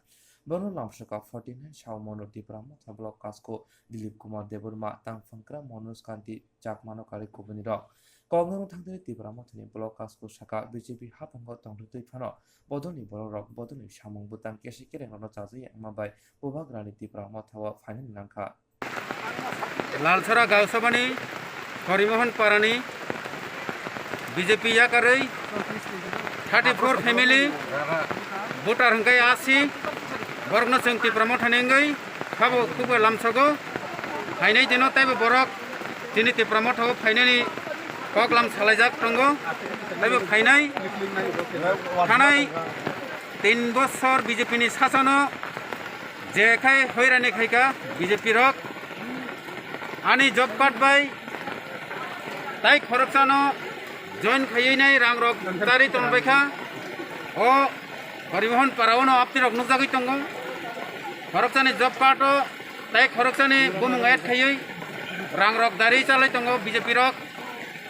Bono lamsoka forty nine chaomono Tipra Motha Block Kasko Dilip Kumar Debbarma, Tangphangkra Manoj Kanti Chakmano karwi kubunirok. Koknoro thangtwi Tipra Mothani Block Kasko saka B J P haphango tongthwtwi phano bodolni borokrok bodolni samung bwtang kesi kerengrokno chajakya wngma bai Bubagrani Tipra Mothao phainani nangkha. Lalsora Gausabani Horimohon Parani B J P yakarwi thirty four family voter hwnkhe asi borokno chwng Tipra Mothani wngwi khabo khubui lamsogo phainai dino teibo borok chini Tipra Mothao phainani koklam salaijak tongo teibo phainai thanai tin bosor B J P ni sasano je khai hoirani khaika B J P rok ani job card bai tai khoroksano join khaiwi nai rang rok dari tongbaikha. O Horimohon Parao no apni rok nukjagwi tongo. Khoroksani job card o tai khoroksani bumung add khaiwi rang rok dari chalai tongo B J P rok.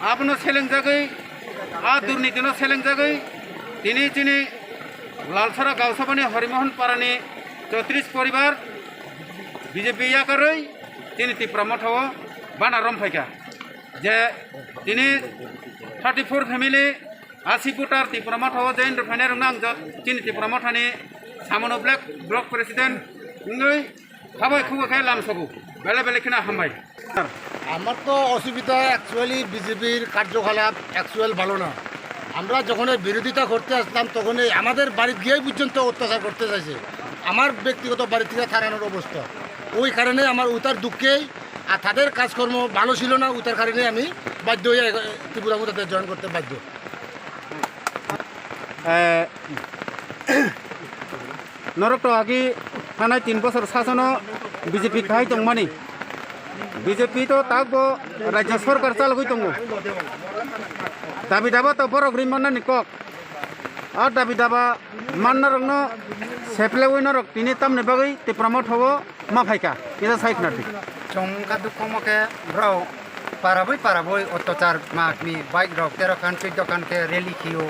Abono selengjagwi, a durnitino selengjagwi, tini chini Lalsora Gausabani Horimohon Parani chotris poribar B J P yakarwi chini Tipra Mothao bana romphaikha. Je tini thirty four family asi voter Tipra Mothao join rwphainai rokno ang jot-, chini Tipra Mothani samono black block president wngwi habai khugo khe lamsogo. বেলা বেলা কিনা হামবাই। আমার তো অসুবিধা, অ্যাকচুয়ালি বিজেপির কার্যকলাপ অ্যাকচুয়াল ভালো না। আমরা যখন বিরোধিতা করতে আসতাম, তখন এই আমাদের বাড়িত গিয়েই পর্যন্ত অত্যাচার করতে চাইছে। আমার ব্যক্তিগত বাড়ি থেকে তাড়ানোর অবস্থা। ওই কারণে আমার উতার দুঃখেই, আর তাদের কাজকর্ম ভালো ছিল না, উতার কারণে আমি বাধ্য হয়ে ত্রিপুরা মতাতে জয়েন করতে বাধ্য। Eh, norok to agi thanai tin bosor sasono B J P khai tongmani. B J P to takbo rajya sarkar chalogwi tongo. Dabi daba to borok ri mannani kok. A dabi daba manna rokno seplewi norok tini tamni bagwi Tipra Motha o ma phaikha, kisa sai khna di. Chwng wngkha dukhu omo khe borok parabwi parabwi ottochar makni bike rok tero khan chuddo khan khe rally khio,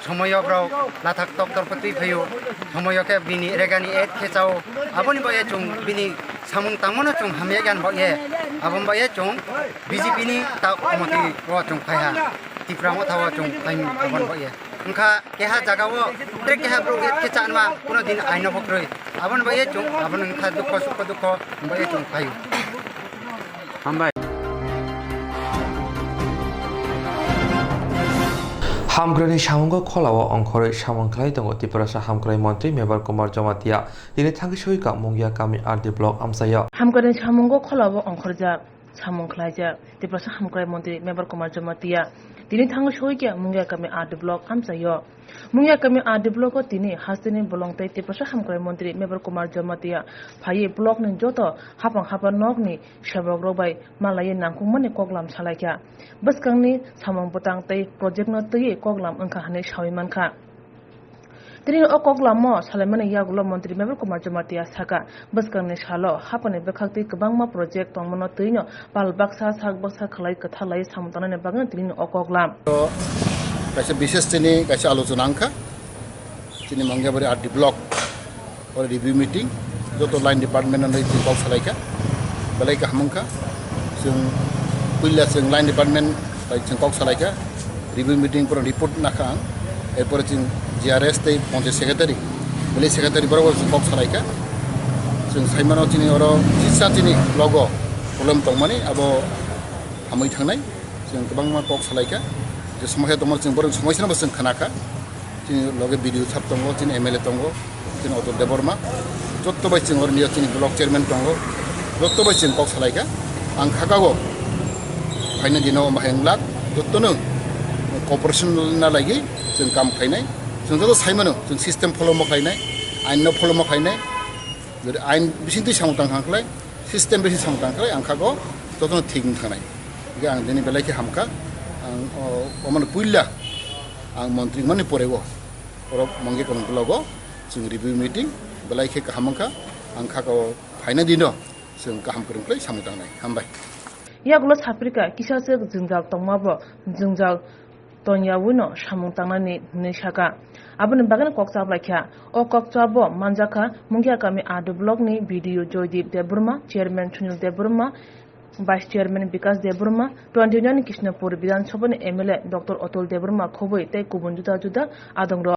somoyo borok lathak tok tor phatwi phaio, somoyo khe bini regani et khe chao, aboni bagwi chwng bini samung tangmano chwng hamya gan bagwi, aboni bagwi chwng B J P ni ta komoti o chwng phaiha, Tipra Motha o chwng phaimung aboni bagwi. Wngkha keha jaga o tre keha borok et khe chanma kuno din aino phukrwi. Aboni bagwi chwng, aboni wngkha dukho sukho dukho, bagwi chwng phaio. Hambai. Hamkraini samungo kholao ongkhorwi samung khlai tongo Tiprasa Hamkrai Montri Mebar Kumar Jamatia. Tini thangwi soi ka Mungia kami R D block amchaio. Hamkraini samungo kholao ongkhorjak. Samung khlaijak Tiprasa Hamkrai Montri Mebar Kumar Jamatia. Tini thango soi khe Mungia kami R D block amchaio. Mungia kami R D block o tini hasteni bolong tei Tiprasa Hamkrai Montri Mebar Kumar Jamatia phaiwi block ni joto hapang hapang nok ni sebok rok bai malaiwi nangkukmani koklam salaikha. Bwskangni samung bwtang tei project no twiwi koklam wngkha hinwi sawi mankha. Tini o koklamo salaimani yagulo Montri Mebar Kumar Jamatia saka, bwskangni salo hapani bwkhaktwi kwbangma project tongmano twino pal baksa sak baksa khlai kwthalai samung tangnani bagwi tini o koklam. To kaisa bises tini kaisa alochona wngkha. Tini Mangiabari R D block o review meeting, joto line department no tini kok salaikha. Belai kaham wngkha. Chwng puila chwng line department bai chwng kok salaikha. Review meeting pore report nakha ang. Erpore chwng G R S tei panchayat secretary, village secretary borok bo chwng kok salaikha. Chwng saimano chini oro sisa chini logo problem tongmani abo hamwi thangnai. Chwng kwbangma kok salaikha. Je somosya tongmani chwng borok somosya no bo chwng khnakha. Chini loge B D O sab tongo, chini M L A tongo, chini Atul Debbarma, jotto bai chwng oroni chini block chairman tongo, jotto bai chwng kok salaikha. Ang khakao phaina dino omo hai wngla, jottono cooperation na lagi chwng kam khlainai. Chwng joto saimano, chwng system follow ma khlainai, ain no follow ma khlainai. Jodi ain bisingtwi samung tang kha khlai, system bisi samung tang khlai, ang khakao jotono thik wng thangnai. Hingke ang dini belai khe hamkha, ang o, omono puila ang montri mani pore o, borok Mangia kami blogo chwng review meeting belai khe kaham wngkha, ang khakao phaina dino chwng kaham kwrwng khlai samung tangnai. Hambai. Yagulo saprika kisa se jwngjal tongmabo jwngjal tongyawi no samung tangnani hinwi saka. Aboni bagwi kok chaplaikha. O kok chabo manjakha Mungia kami R D block ni B D O Joydeep Debbarma, Chairman Sunil Debbarma, Vice Chairman Bikas Debbarma, twenty nine Krishnapur Bidhan Sabha ni M L A Doctor Atul Debbarma khobwi tei kubun juda juda adongrok.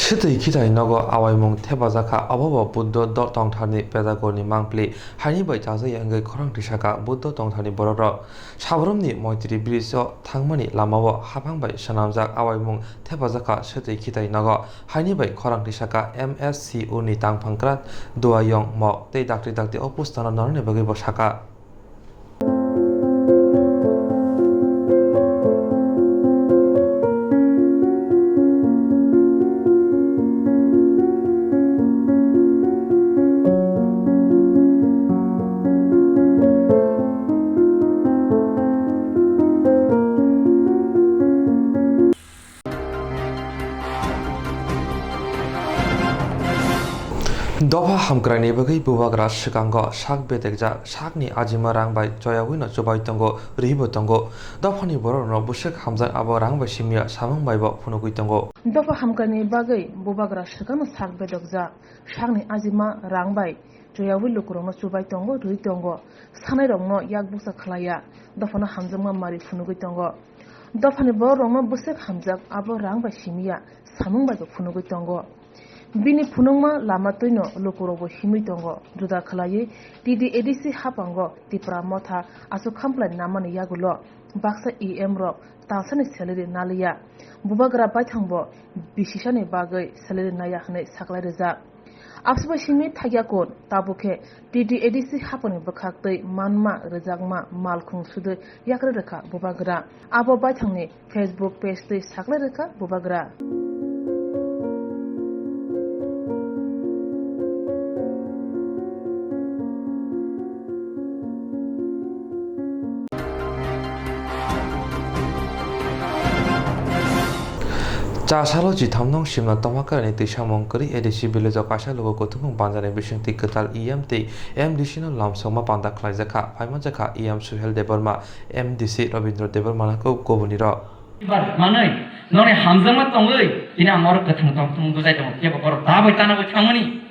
Swtwi khitai nogo awaimung thepajakha, obo bo Buddho do-, tongtharni pedagoni mangpli haini bai chajak ya wngwi khorang tisaka Buddho tongtharni borokrok. Sabrumni Moitri bridge o thangmani lamao haphang bai swnamjak awaimung thepajakha swtwi khitai nogo. Haini bai khorang tisaka M S C U ni tangphang kra Duayong mok tei dakti dakti o postano narwkni bagwi bo saka. Dopha hamkraini bagwi bubagra swkango sak bedekjak, sakni ajima rang bai choyawino chubai tongo, rwibo tongo. Dophani bororokno bwswk hamjak abo rang bai simiya samung baibo phunugwi tongo. Dopha hamkraini bagwi bubagra swkangno sak bedekjak, sakni ajima rang bai choyawi lukurokno chubai tongo, rwi tongo. Sanairokno yak bukcha khlaiya, dophano hamjakma mari phunugwi tongo. Dophani bororokno bwswk hamjak abo rang bai simiya samung bai bo phunugwi tongo. Bini phunukma lama twino lukurokbo himwi tongo. Juda khwlaiwi T D A D C haphango Tipra Motha aswk khamplai namani yagulo baksa E M rok talsani salary naliya. Bubagra baithangbo bisisani bagwi salary naiya hwnwi saklai rijak. Abswbai simi thakya kun, tabuk khe T D A D C haphangni bwkhak twi manma rwjakma malkhung sudwi yakrwi rwkha Bubagra. Abo baithangni Facebook page twi saklai rwkha Bubagra. Cha salo chitham nung simna tongma kwrwini twi samung kwrwi A D C village o kaisa luku kuthumung banjani bisingtwi kwtal E M tei M D C no lamsokma panda khlaijak kha. Phaimanjak kha E M Suhel Debbarma, M D C Rabindra Debbarma no kok kubuni rok. Ibar manwi noni hamjakma tongwi tini ang oro kwthang tongthung bwchai tongo, kebo borok da bai tana bai thangmani.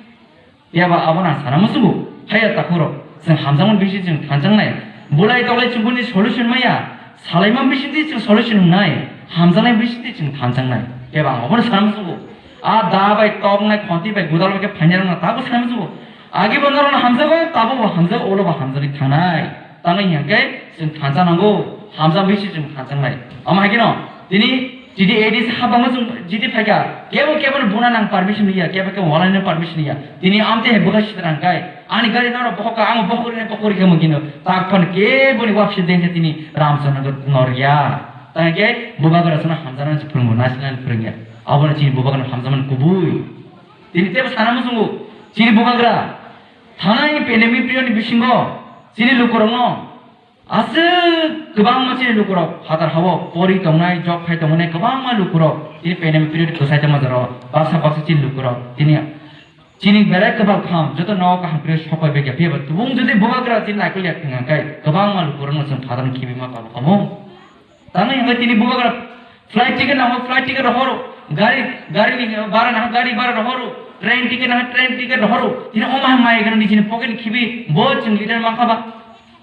Phiya ba abono ang sana muchungo, haiya takhurok, chwng hamjakmani bisingtwi chwng thanjaknai. Bulai toklai chubuni solution maya, salaima bisingtwi chwng solution wngnai, hamjaknai bisingtwi chwng thanjaknai. Phiya ba ang abono sana muchungo. A da bai toknai, khonti bai, gudal bai khe phainai rokno tabuk sana muchungo. Agi bo norokno hamjago, tabuk bo hamjago, ulo bo hamjagwi thangnai. Tamo hinkhe chwng thansa nango, hamjakma bisingtwi chwng thanjaknai. Omo hai kheno tini T D A D C hapangma chwng jiti phaikha, kebo kebo no buna nang permission ya, kebo kebo walai no permission ya. Tini amte hai bwkha sitra hwnkhe, ani gari norok bohokha, ang bohok rwna bohok rwkha mungkino, tak phano kebo ni wapsi dengkha tini Ramchandra Nagar norya. Tangkhe Bubagra sono hamjaknani se phwrwngo, nasinani phwrwngya. Abono chini Bubagra hamjakmani kubui. Tini tebo sana muchungo, chini Bubagra thanai pandemic period ni bisingo chini lukurokno aswk kwbangma chini lukurok phatar hao pori tongnai, job khai tongnai kwbangma lukurok chini pandemic period kwsai tongma jora baksa baksa chini lukurok tini chini belai kwbang kaham joto nogo kaham khe sokpai bai kha. Phiya ba tubung jodi Bubagra chini naikol ya thwng khe kwbangma lukurokno chwng phatar khibima kabo kamo. Tamo hinkhe tini Bubagra flight ticket nango, flight ticket rohoro, gari, gari ni bara nango, gari bara rohoro, train ticket nango, train ticket rohoro. Tini omo hai mai gana ni chini pocket khibi bo chwng leader mankha ba.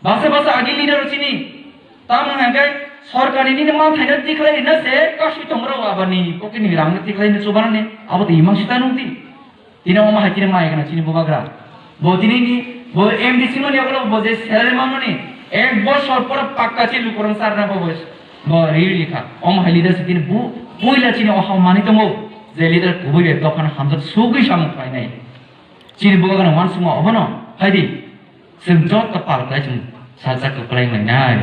Basa basa agi leader chini. Tamo hinkhe sorkar ni nini ma thaina tikhlai na se kasui tongrok abani pocket ni rang tikhlai na chubanani abo to imang sita nungdi. Tini omo hai tini mai gana chini Bubagra. Bo tini ni bo M D C mani okolo bo je salary mamani ek bosor pore pakka chini lukurang sarna bo bo bo riri likha. Omo hai leader se tini bu puila chini oha mani tongo je leader kubui be dophano hamjak sugui samung khlainai. Chini Bubagra wansukma obono hai di. Chwng joto pal khlai chwng salsa kwplai wnglainai.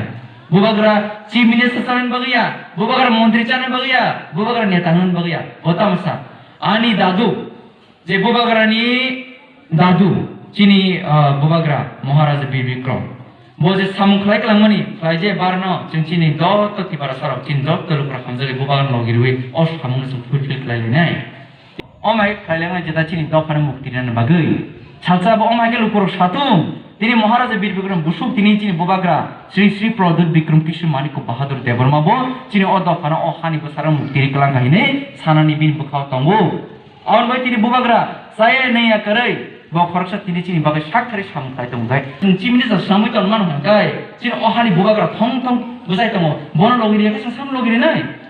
Bubagra chief minister chanani bagwi ya, Bubagra montri chanani bagwi ya, Bubagra neta hwnani bagwi ya. Bo tamsa ani dadu, je Bubagrani dadu, chini, ah, Bubagra Maharaja Bir Bikram. Bo je samung khlai kwlangmani, khlai je barno, chwng chini joto Tiprasa rok, chini joto lukurok hamjagwi Bubagra logi rwi o samungno chwng fulfill khlai lainai. Omai khlai lainai jeta chini dophano mukti rwnani bagwi. Salsa bo omai khe lukurok satung, tini Maharaja Bir Bikram busuk tini chini Bubagra Sri Sri Pradyut Bikram Kishore Manik Bahadur Debbarma bo chini o dophano o hani bwsarok mukti rwi kwlangkha hinwi sanani bini bwkhao tongo. Aboni bai tini Bubagra chaya naiya kwrwi bo khoroksa tini chini bagwi sak thari samung khlai tongo khe. Chwng chimini sa samwi tongmani hwn khe chini o hani Bubagra thong thong bwchai tongo. Bono logi riya khe chwng samung logi rinai.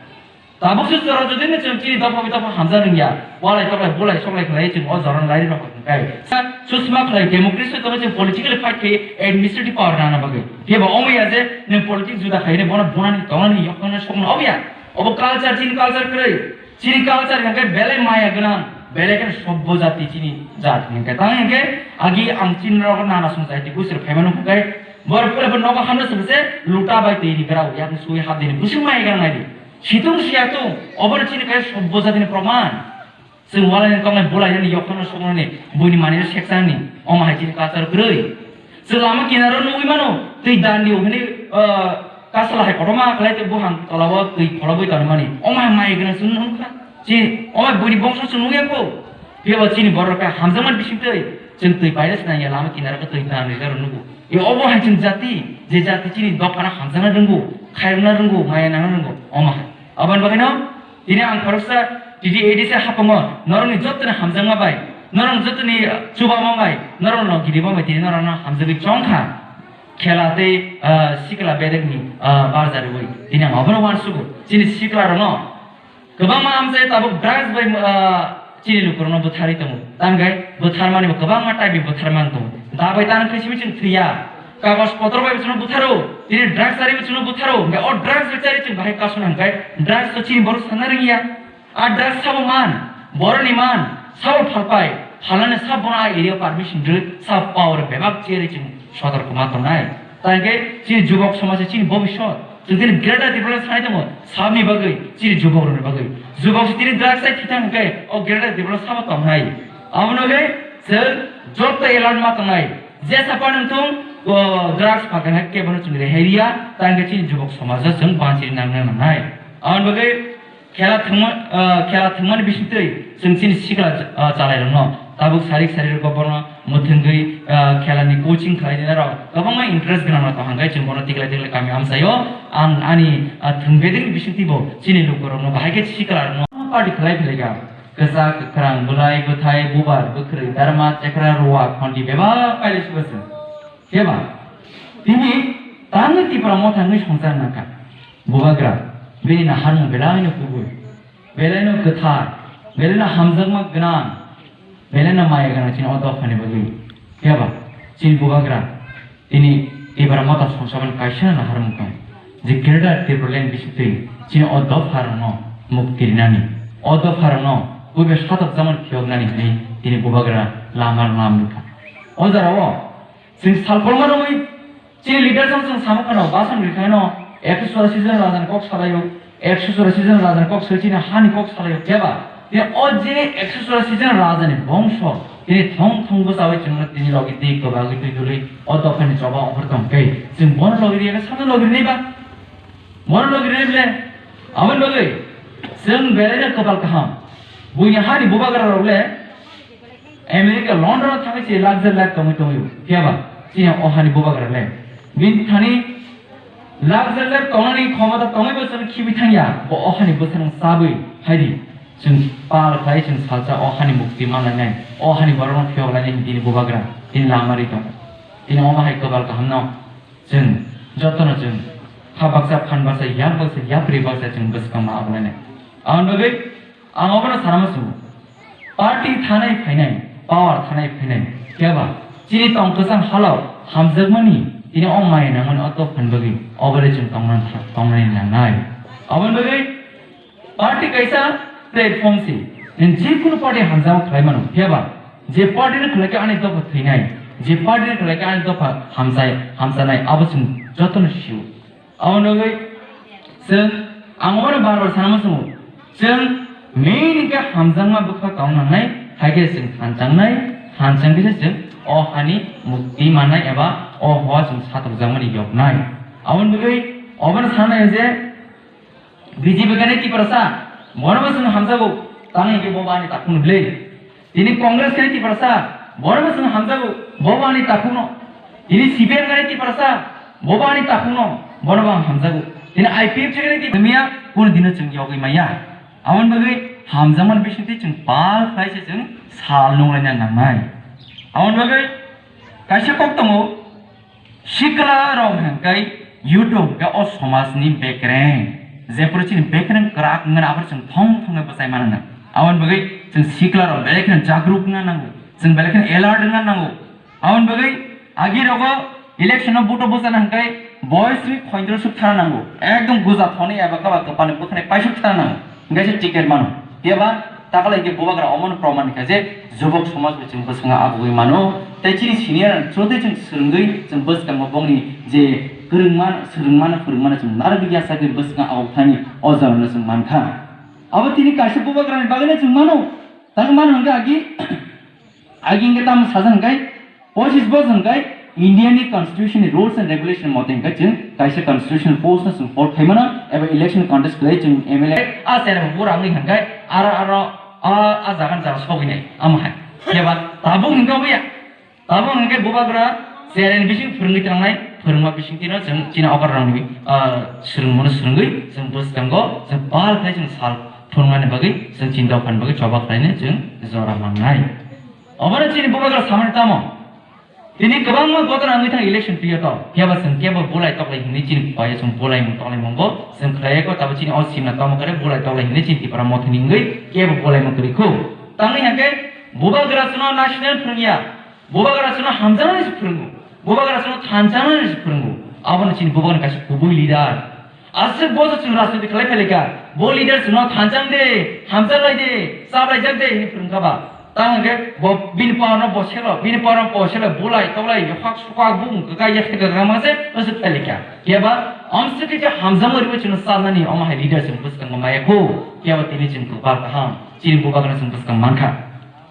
Tabuk se jora jodi no chwng chini dopha bai dopha hamjak rwngya. Walai toklai bulai soklai khlai chwng o jora no lairi rok hwn khe. Sa susma khlai democracy tongwi chwng politically fight khe administrative power nana bagwi. Phiya ba omo ya je nwng politics juda khaini bono bonani tongnani yokno sokno obo ya. Obo culture chini culture kwrwi. Chini culture hwnkhe belai maya gwnang, belai khe sobbo jati chini jat hwnkhe. Tang hwnkhe agi ang chini rok nana song jati gusir phaimano hwnkhe borok pura pura nogo hamna song se luta bai twi ni berao yakni sui hap dini busing maya gwnang nai di. Situng siyatung obono chini khe sobbo jatini proman. Chwng walai ni tongnai bulai ni yokno soknani buini mani seksani omo hai chini culture kwrwi. Chwng lama kinaro nugwi mano, twi dandi o hwnwi, ah, kasla hai kotorma khlai tei buphang tolao twi pholobwi tonmani. Omo hai mai gwnang chwng nukha. Chi, omo hai buini bongso chwng nukya kho. Phiya ba chini borok khe hamjakmani bisingtwi chwng twi paina sinai ya lama kinaro khe twi dandi jaro nugo. E obo hai chwng jati, je jati chini dophano hamjakna rwngo, khairokna rwngo, maya nangna rwngo, omo hai. Aboni bagwino tini ang khoroksa T D A D C hapango norokni jottoni hamjakma bai, norok jottoni chubama bai, norokno girima bai tini norokno hamjagwi chongkha. Khela tei, ah, sikla bedekni, ah, barjariwi tini ang obono uansugo. Chini siklarokno kwbangma amchai tabuk drugs bai, ah, Chini lukurokno bwtharwi tongo. Tangkhe bwtharmani bo kwbangma type ni bwtharmani tongo. Da bai tang khe simi chwng thwiya. Kagoj potro bai chwngno bwtharo. Tini drugs chari chwngno bwtharo. Hwnkhe o drugs bai chari chwng bahai kasuna hwnkhe drugs to chini borok sana rwngya. A drugs sabo man, boroni man, sabo phalpai, phalnani sabo bono a area permission rw, sabo power bebak cherwi chwng sotorko ma tongnai. Tangkhe chini jubok somaj chini bobiswt. Chwng tini Greater Tipraland sanai tongo, sabni bagwi, chini jubokrokni bagwi. Jubok se tini drugs chai thithang hwnkhe, o Greater Tipraland sabo tongnai. Abono le chwng joto alert ma tongnai. Jesa phano wngthung, o drugs phakhana kebono chwng rehai riya, tangkhe chini jubok somajo chwng banchiri nangna nangnai. Aboni bagwi khela thwngma, ah, khela thwngmani bisingtwi chwng chini sikla, ah, chalairokno tabuk sarik sarirokbo bono mwthwngwi, ah, khelani coaching khlainai rok kwbangma interest gwnang rok tong hwnkhe chwng bono tiklai tiklai kami amchaio. Ang ani, ah, thwng bedekni bisingtwibo chini lukurokno bahai khe siklarokno party khlai phlaikha. Kwchak, kwkhrang, bwlai, bwthai, bubar, bwkhrwi, darma, chekra, ruwa, khondi bebak pailai sugo chwng. Phiya ba? Tini tangwi Tipra motha wngwi songchar nangkha. Bubagra, bini naharmung belaino kubui, belaino kwthar, belaino hamjakma gwnang, belaino maya gwnang chini o dophani bagwi. Phiya ba? Chini Bubagra, tini Tipra motha songcharmani kaisa naharmung tong. Je Greater Tipraland bisingtwi chini o dopharokno mukti rinani, o dopharokno kubui satok jamani phiyoknani hwnwi tini Bubagra lama lama nukha. O jora o Chwng salkolma romwi chini leader jang chwng samung kheno, basan rikhaino, ekso churasi jon rajani kok salaio, ekso churasi jon rajani kok sai chini hani kok salaio, phiya ba? Tini o je ekso churasi jon rajani bongso, tini thong thong bwchawi chwngno tini logi twi kwbagwi twi dului o dophani choba offer tong khe, chwng bono logi riya khe sano logi rinai ba? Bono logi rinai ble? Aboni bagwi chwng belaino kwpal kaham. Buini hani bubagra rok le America, London o thangwi se luxury life tongwi tongwi, phiya ba? Chini o hani bubagra le. Bini thani luxury life tongnani khomota tongwi bo chwng khibi thangya, bo o hani bwsarang chabwi phaidi. Chwng pal khlai chwng salsa o hani mukti manlainai, o hani borokno phiyok lainai hwnwi tini bubagra, tini lama ri tongo. Tini omo hai kwbal kahamno chwng jotono chwng kha baksa, phan baksa, yak baksa, yapri baksa chwng bwskangma abolainai. Aboni bagwi ang obono sana muchungo, party thanai phainai, power thanai phainai, phiya ba chini tong kwchang halao hamjakmani, tini o maya nangmani o dophani bagwi obole chwng tongna, tongnani nangnai. Aboni bagwi party kaisa platform se, nwng jikunu party hamjama khlai mano, phiya ba je party ni khlai khe ani dopha thwinai, je party ni khlai khe ani dopha hamjai, hamjanai, abo chwng jotono sio. Aboni bagwi chwng, ang obono bar bar sana muchungo, chwng main hwnkhe hamjakma bwkha tong nangnai, hai khe chwng hanjaknai, hanjak khe se chwng o hani mukti mannai eba o hoa chwng satokjakmani yoknai. Aboni bagwi obono sanai je B J P khe nai Tiprasa, bono bo chwng hamjago, tamo hwnkhe bo bo ani takhukno ble. Tini Congress khe nai Tiprasa, bono bo chwng hamjago, bo bo ani takhukno. Tini C P M khe nai Tiprasa, bo bo ani takhukno, bono bo ang hamjago. Tini I P F T khe nai Tiprasa, miya kunu dino chwng yogwi maya. Aboni bagwi hamjakmani bisingtwi chwng pal khlai se chwng sal nunglaina nangnai. Aboni bagwi kaisa kok tongo, Sikla rok hwnkhe YouTube hwnkhe o somajni bekreng. Jephru chini bekreng kwrak wngmani aphuru chwng thong thongwi bwchai mano. Aboni bagwi chwng sikla rok belai kheno jagruk wngna nango. Chwng belai kheno alert wngna nango. Aboni bagwi agi rogo election o vote o bwchana hwnkhe boyos ni khoindro suk thana nango. Ekdom guja thoni eba kaba kwpalni bwkhani paisuk thana nango. Hingke se ticket mano. Phiya ba, takala hingke bubagra omono proman kha je, jubok somaj bai chwng bwskango abugwi mano. Tei chini senior chwngtwi chwng swrwngwi chwng bwskango bongni je kwrwngma, swrwngmano, phwrwngmano chwng narwgwi yachagwi bwskango abuk thani o jorano chwng mankha. Abo tini kaisa bubagrani bagwino chwng mano. Tamo mano hingke agi, Agi hingke tamo sajak hingke, pochis bosor hingke India ni constitution ni rules and regulation mote hingke chwng kaisa constitutional post no chwng hold khaimano eba election contest khlai chwng M L A a chera bo rang ni hingke aro, aro, a, a jaga ni jaga sogwi nai amo hai. Khe ba tabuk hingke obo ya. Tabuk hingke bubagra chera ni bising phwrwngwi tangnai, phwrwngma bising tino chwng chini okar rang ni, ah, swrwngmano swrwngwi chwng bwskango chwng pal khlai chwng sal thwngmani bagwi chwng chini dophani bagwi choba khlainai chwng jora mangnai. Obono chini bubagra samani tamo? Tini kwbangma ghotona wngwi thang election period o, phiya ba chwng kebo bulai toklai hinwi chini paya chwng bulaimung toklaimungo chwng khlaiya kho, tabo chini o simna tamo kare bulai toklai hinwi chini Tipra mothani wngwi kebo bulaimung kwrwi kho. Tangwi hwnkhe bubagra chwngno naisina phwrwngya, bubagra chwngno hamjaknani se phwrwngo, bubagra chwngno thanjaknani se phwrwngo. Abono chini bubagrani kaisa kubui leader. Aswk bo se chwng rajniti khlai phailika, bo leader chwngno thanjak de, hamjak lai de, chaplaijak de hinwi phwrwngkha ba. Tamo hwnkhe bo bini power no bo selo, bini power no bo selo, bulai toklai, hak sukak bung kwkai yakhe kwkang ma se, aswk phailika. Phiya ba, amswk khe hamjakma riwi chwngno chanani, omo hai leader chwng bwskango maya kho. Phiya ba tini chwng kwpal kaham, chini bubagrano chwng bwskang mankha.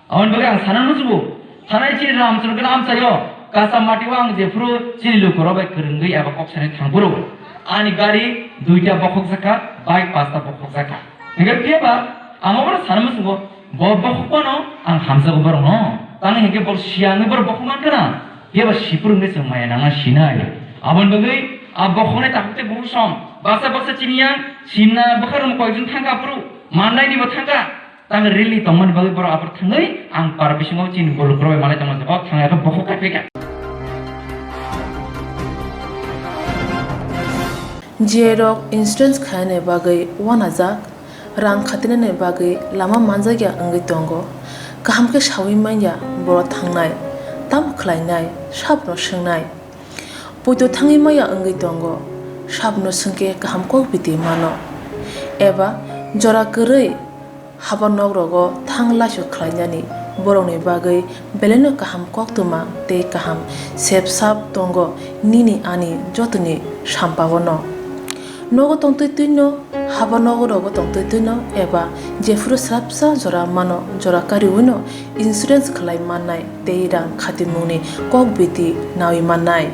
Aboni bagwi ang sana musugo, thanai chini Ramchandra amchaio, kasa matio ang jephuru chini lukurok bai kwrwngwi eba kok sanai thangphuru, ani gari duita bokhok jakha, bike pasta bokhok jakha. Hingke phiya ba ang obono sana musugo, bo bokhok phano ang hamjago borokno. Tamo hingke bo siyangwi borok bokhok mankha na, phiya ba siphuru hingke chwng maya nangna sinai. Aboni bagwi a bokhoknai takhuk tei bukhuk song, baksa baksa chini yang simna bwkha rwng koijon thangkha phuru, mannaini bo thangkha. Tang rili tongmani bagwi borok aphuru thangwi ang para bisingo chini boluk rok bai malai tongma se, o thangya khe bokhok kaiphai kha. J rok insurance khainani bagwi uanajak, rang khatinani bagwi lama manjakya wngwi tongo. Kaham khe saui manya borok thangnai, tamo khlainai, sabno swngnai. Poito thangwi maya wngwi tongo, sabno swngkhe kaham kok biti mano. Eba jora kwrwi haba nok rogo thang laisu khlainani borokni bagwi belaino kaham koktwma tei kaham sep sap tongo nini ani jotoni sampao no. Nogo tongtwi twino, haba nogo rogo tongtwi twino eba jephuru swrapsa jora mano jora kariwino insurance khlai mannai tei rang khatimungni kok biti naui mannai.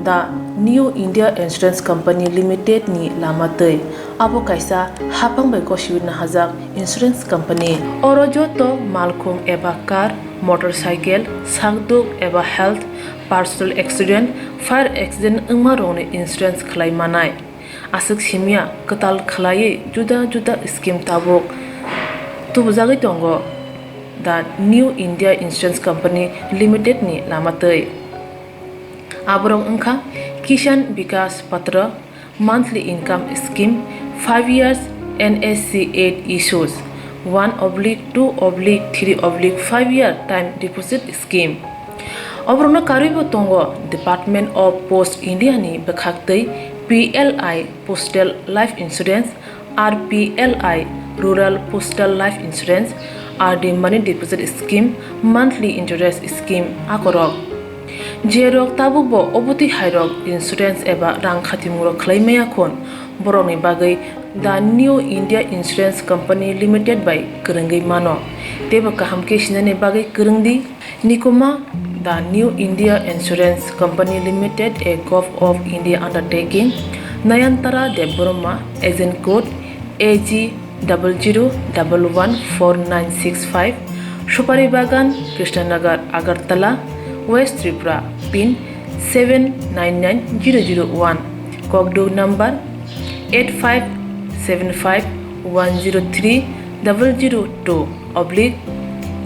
The New India Insurance Company Limited ni lama twi. Abo kaisa haphang bai gosiwi nahajak insurance company. Oro joto malkhung eba car, motorcycle, sakduk eba health, personal accident, fire accident wngma rokni insurance khlai manai. Aswk simya kwtal khlaiwi juda juda scheme tabuk tubujagwi tongo the New India Insurance Company Limited ni lama twi. Aborok wngkha Kisan Vikas Patra, monthly income scheme, five years N S C eight issues, one oblique two oblique three oblique five year time deposit scheme. Oborokno karwibo tongo Department of Post India ni bwkhaktwi P L I Postal Life Insurance, R P L I Rural Postal Life Insurance, R D Money Deposit Scheme, Monthly Interest Scheme akorok. Jerok tabukbo obotwi hairok insurance eba rang khatimungrok khlai maya khun, borokni bagwi The New India Insurance Company Limited bai kwrwngwi mano. Teibo kaham khe sinani bagwi kwrwng di. Nikuma, The New India Insurance Company Limited, a Govt of India undertaking, Nayantara Debbarma, agent code A G double zero double one four nine six five, Supari Bagan, Krishnanagar, Agartala, West Tripura, pin seven nine nine zero zero one, kokduk number eight five seven five one zero three double zero two oblique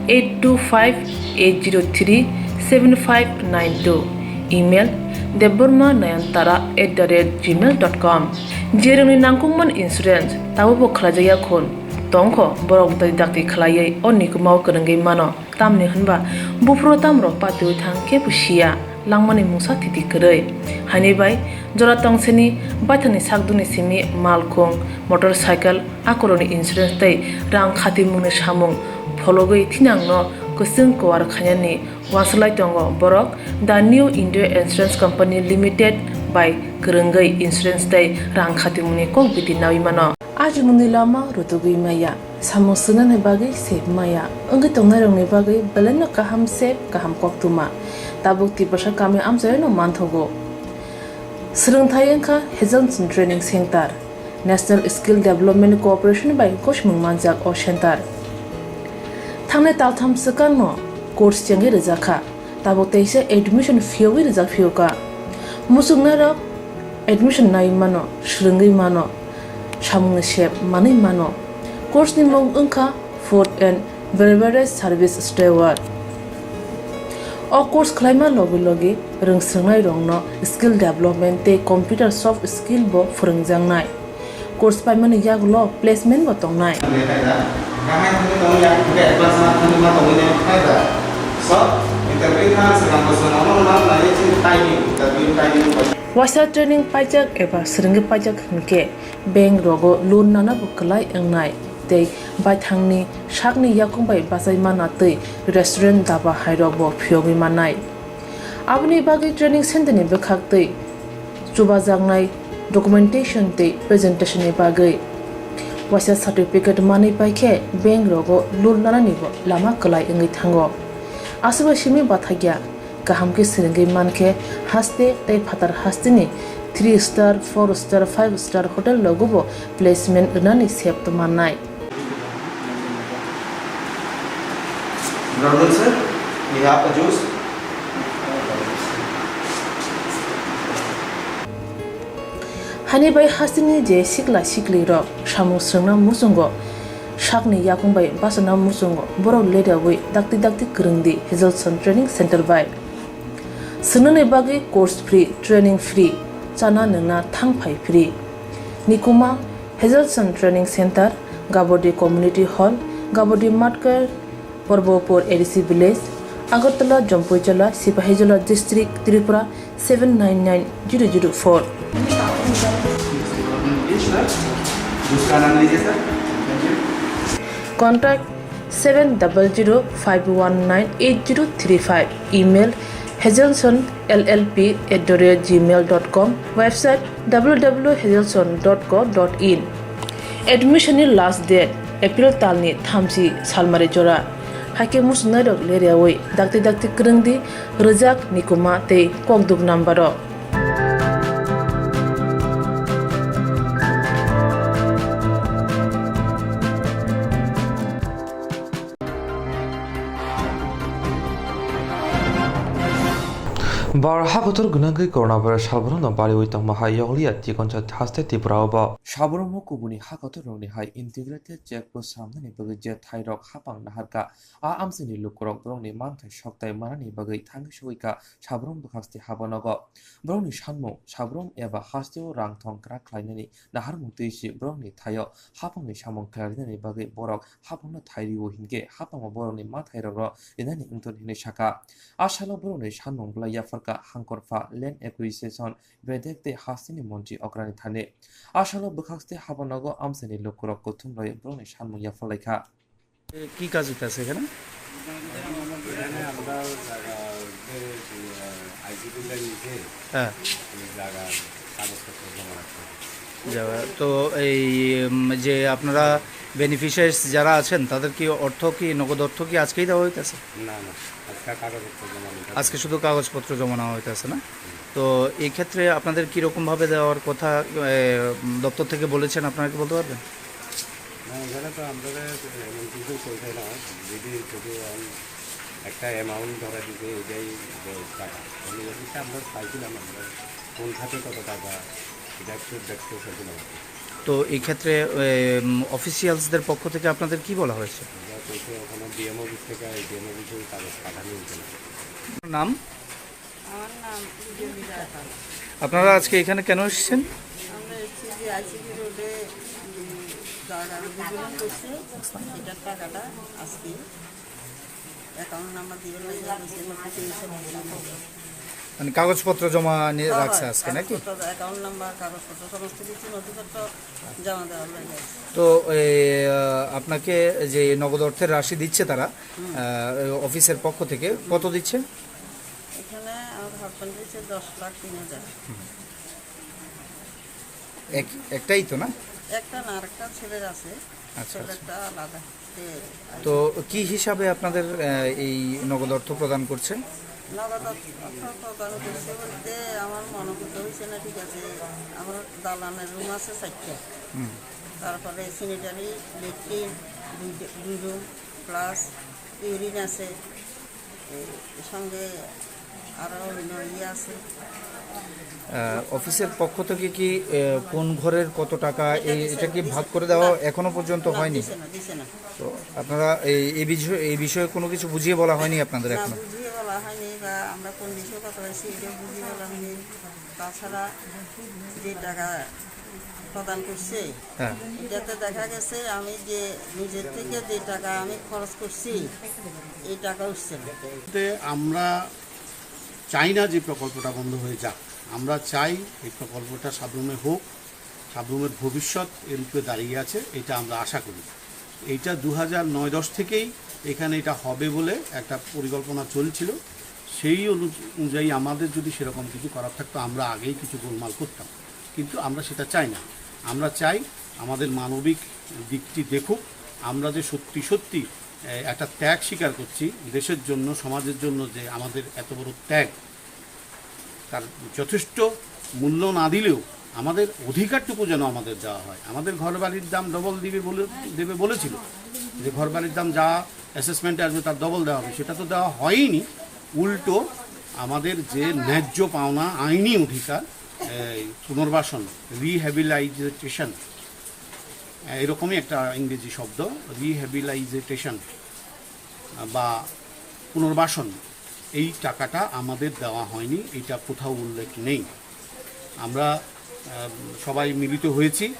eight two five eight zero three seven five nine two, email debbarma nayantara at the rate gmail dot com. Jerokni nangkukmani insurance tabukbo khlaijakya khun tongkho, borok tei dakti khlaiwi o nikumao kwrwngwi mano. Tamni hwnba buphuru tamrok patiwi thang kebo siya, langmani mungsa thiti kwrwi. Haini bai jora tongsini baithangni sakdukni simi malkhung, motorcycle, akorokni insurance tei rang khatimungni samung phologwi thinangno kwchwng kuar khainani uansuk lai tongo borok The New India Insurance Company Limited bai kwrwngwi insurance tei rang khatimungni kok biti naui mano. Ajimungni lama rutugwi maya, samung swngnani bagwi sep maya, wngwi tongnairokni bagwi belaino kaham sep, kaham koktwma. Tabuk Tiprasa kami amchaino manthogo. Swrwngthai wngkha Hazelson Training Center, National Skill Development Corporation bai gosimung manjak o center. Thangnai taltham swkangno course chengwi rwjakha. Tabuk teisa admission phiyogwi rijak phiyokha. Muchungnairok admission nai mano, swrwngwi mano, samungni sep manwi mano. Course ni mung wngkha Food and Beverage Service Steward. O course khlaima logi logi rwngswrwngnairokno skill development tei computer soft skill bo phwrwngjaknai. Course paimani yagulo placement bo tongnai. Kaham thangwi tongo, yak hwnkhe advance ma thangwi ma tongwi nai phai da. So, interview thang swkang bo chwng omo ma nai chini timing, interview timing bai. Waisa training paijak eba swrwngwi paijak hwnkhe bank rogo loan nana bo kwlai wngnai tei baithangni sakni yakung bai bachai mana tei restaurant daba hai rok bo phiyogwi mannai. Aboni bagwi training center ni bwkhak tei chubajaknai documentation tei presentation ni bagwi waisa certificate manwi paikhe bank rogo loan nanani bo lama kwlai wngwi thango. Aswk bai simi bathakya kaham khe swrwngwi mankhe haste tei phatar hasteni three star, four star, five star hotel rogo bo placement rwnani sep mannai. Brother sir, we have a juice. Hani bai hasteni je sikla sikli rok samung swrwngna muchungo sakni yakung bai bachana muchungo borok leriawi dakti dakti kwrwngdi Hazelson Training Center bai. Swngnani bagwi course free, training free, chana nwngna thang phai free. Nikuma, Hazelson Training Center, Gabodi Community Hall, Gabodi Matkar, Porbopur A D C Village, Agartala, Jampuijala, Sipahijola District, Tripura seven nine nine zero zero four. Contact seven double zero five one nine eight zero three five. Email hazelson L L P at the rate gmail dot com. Website W W W hazelson dot co dot in. Admission ni last date April talni thamchi salmari jora. Haikhe muchungnairok leriawi dakti dakti kwrwngdi rwjak nikuma tei kokduk number o. Bar hakotor gwnangwi coronavirus salbrumno bariwi tongma hai yokliya Tikonsa haste Tripura o bo. Salbrumo kubuni hakotor rokni hai integrated check post samnani bagwi je thairok hapang naharkha, a amchaini lukurok borokni manthai soktai manani bagwi thangwi sogwi kha salbrum bwkhaksti habonogo. Borokni sanmung, salbrum eba hasteo rang thong kwrak khlainani naharmung twi si borokni thaio hapangni samung khlainani bagwi borok hapangno thai rio hinkhe hapangbo borokni mathairokno rinani wngthun hinwi sakha. A salo borokni sanmung belai yapharkha Hangkorpha Land Acquisition, Bedek tei Hasteni Montri okrani thani. A salo bwkhakste habonogo amchaini lukurok kuthumrwi borokni sanmung yapharlaikha. এ, কি কাজ হইতাছে এখানে? এখানে আমরা জায়গা, যে, আহ, IGP land নিচে হ্যাঁ। এই জায়গার কাগজপত্র জমা রাখতে হবে। যাওয়া, তো এই, উম, যে আপনারা বেনিফিশিয়ারিজ যারা আছেন, তাদের কি অর্থ, কি নগদ অর্থ কি আজকেই দেওয়া হইতাছে? না, না, আজকে কাগজপত্র জমা নিতে হবে। আজকে শুধু কাগজপত্র জমা নেওয়া হইতাছে না? হুম। তো এই ক্ষেত্রে আপনাদের কিরকম ভাবে দেওয়ার কথা, এ, দপ্তর থেকে বলেছেন, আপনারা কি বলতে পারবেন? না, এখানে তো আমাদের এমন কিছু চলছে না, যদি শুধু আমি একটা অ্যামাউন্ট ধরা দিতে, এটাই যে টাকা। মানে এমনিতে আমরা চাইছিলাম, আমরা কোন খাতে কত টাকা, এটা একটু দেখতে চাইছিলাম আর কি। তো এই ক্ষেত্রে, এম, অফিসিয়ালসদের পক্ষ থেকে আপনাদের কি বলা হয়েছে? ওরা বলছে ওখানে ডিএম অফিস থেকে, ডিএম অফিসে কাগজ পাঠানো হয়েছে না। নাম? আমার নাম জমিদার খান। আপনারা আজকে এখানে কেন এসেছেন? আমরা এসেছি যে আইসিবি রোডে, উম, জায়গা অধিগ্রহণ করছে, সেটার টাকাটা আজকে অ্যাকাউন্ট নাম্বার দিবেন না, এটা বলছে, এবার কিছু কিছু বলছে না। মানে কাগজপত্র জমা নিয়ে হ্যাঁ, রাখছে হ্যাঁ, আজকে নাকি? কাগজপত্র, অ্যাকাউন্ট নাম্বার, কাগজপত্র, সমস্ত কিছু নথিপত্র জমা দেওয়া হয়ে গেছে। তো এই, আহ, আপনাকে যে নগদ অর্থের রাশি দিচ্ছে তারা, হুম। আহ, এই অফিসের পক্ষ থেকে কত দিচ্ছে? এখানে আমার হাজব্যান্ড দিচ্ছে দশ লাখ তিন হাজার। এক-, একটাই তো না? একটা না, আরেকটা ছেলের আছে। আচ্ছা, আচ্ছা। ছেলেরটা আলাদা। তো কি হিসাবে আপনাদের, আহ, এই নগদ অর্থ প্রদান করছে? নগদ অর্থ প্রদান করছে বলতে আমার মনে করতে হয়েছে না, ঠিক আছে, আমার দালানের রুম আছে চারটা, হুম। তারপরে স্যানিটারি, ল্যাট্রিন, দুই, দুই রুম, প্লাস ইউরিন আছে, এই সঙ্গে আরও হইল ইয়ে আছে। আহ, অফিসের পক্ষ থেকে কি, আহ, কোন ঘরের কত টাকা, এই, এটা কি ভাগ করে দেওয়া এখনো পর্যন্ত হয়নি? দিছে না, দিছে না। তো আপনারা এই, এই বিষয়ে, এই বিষয়ে কোনো কিছু বুঝিয়ে বলা হয়নি আপনাদের না, এখনো? বুঝিয়ে বলা হয়নি বা আমরা কোন বিষয়ে কথা হয়েছি, এটা বুঝিয়ে বলা হয়নি। তাছাড়া যে টাকা প্রদান করছে। হ্যাঁ। এটাতে দেখা গেছে আমি যে নিজের থেকে যে টাকা আমি খরচ করছি, এই টাকা উঠছে না। এতে আমরা চাই না যে প্রকল্পটা বন্ধ হয়ে যাক। আমরা চাই এই প্রকল্পটা সাবরুমে হোক, সাবরুমের ভবিষ্যৎ এর উপরে দাঁড়িয়ে আছে, এটা আমরা আশা করি। এইটা দু হাজার নয় দশ থেকেই এখানে এটা হবে বলে একটা পরিকল্পনা চলছিল। সেই অনু-, অনুযায়ী আমাদের যদি সেরকম কিছু করার থাকতো, আমরা আগেই কিছু গোলমাল করতাম, কিন্তু আমরা সেটা চাই না। আমরা চাই আমাদের মানবিক দিকটি দেখুক। আমরা যে সত্যি সত্যি, এ, একটা ত্যাগ স্বীকার করছি দেশের জন্য, সমাজের জন্য, যে আমাদের এত বড় ত্যাগ, তার যথেষ্ট মূল্য না দিলেও আমাদের অধিকারটুকু যেন আমাদের দেওয়া হয়। আমাদের ঘর বাড়ির দাম ডবল দিবে বলে, দেবে বলেছিল, যে ঘর বাড়ির দাম যা অ্যাসেসমেন্টে আসবে তার ডবল দেওয়া হবে, সেটা তো দেওয়া হয়নি। উল্টো আমাদের যে ন্যায্য পাওনা আইনি অধিকার, এই পুনর্বাসন, রিহ্যাবিলাইটেশন, এরকমই একটা ইংরেজি শব্দ, রিহ্যাবিলাইটেশন বা পুনর্বাসন, এই টাকাটা আমাদের দেওয়া হয়নি, এটা কোথাও উল্লেখ নেই। আমরা, আহ, সবাই মিলিত হয়েছি,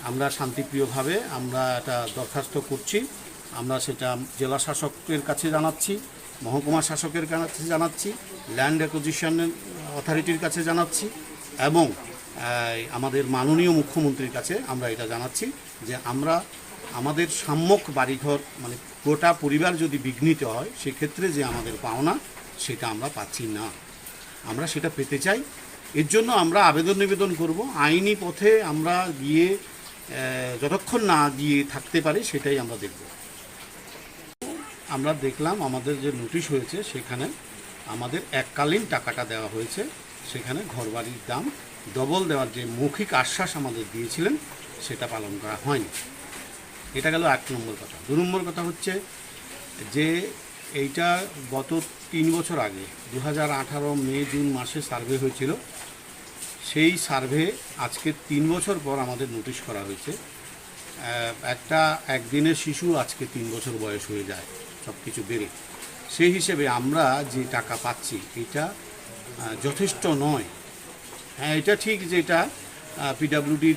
আমরা শান্তিপ্রিয়ভাবে আমরা একটা দরখাস্ত করছি, আমরা সেটা জেলা শাসকের কাছে জানাচ্ছি, মহকুমা শাসকের কাছে জানাচ্ছি, ল্যান্ড অ্যাকুইজিশন অথরিটির কাছে জানাচ্ছি এবং, আহ, আমাদের মাননীয় মুখ্যমন্ত্রীর কাছে আমরা এটা জানাচ্ছি যে আমরা আমাদের সাম্যক বাড়িঘর, মানে গোটা পরিবার যদি বিঘ্নিত হয়, সেক্ষেত্রে যে আমাদের পাওনা, সেটা আমরা পাচ্ছি না। আমরা সেটা পেতে চাই। এর জন্য আমরা আবেদন নিবেদন করব, আইনি পথে আমরা গিয়ে, আহ, যতক্ষণ না গিয়ে থাকতে পারি, সেটাই আমরা দেখব। আমরা দেখলাম আমাদের যে নোটিশ হয়েছে, সেখানে আমাদের এককালীন টাকাটা দেওয়া হয়েছে, সেখানে ঘরবাড়ির দাম ডবল দেওয়ার যে মৌখিক আশ্বাস আমাদের দিয়েছিলেন, সেটা পালন করা হয়নি। এটা গেল এক নম্বর কথা। দু নম্বর কথা হচ্ছে যে এইটা গত তিন বছর আগে, দু হাজার আঠারো মে জুন মাসে সার্ভে হয়েছিল। সেই সার্ভে আজকে তিন বছর পর আমাদের নোটিশ করা হয়েছে। আহ, একটা একদিনের শিশু আজকে তিন বছর বয়স হয়ে যায়, সব কিছু বেড়ে। সেই হিসেবে আমরা যে টাকা পাচ্ছি, এটা, আহ, যথেষ্ট নয়। হ্যাঁ, এটা ঠিক যে এটা, আহ, পিডাব্লিউডির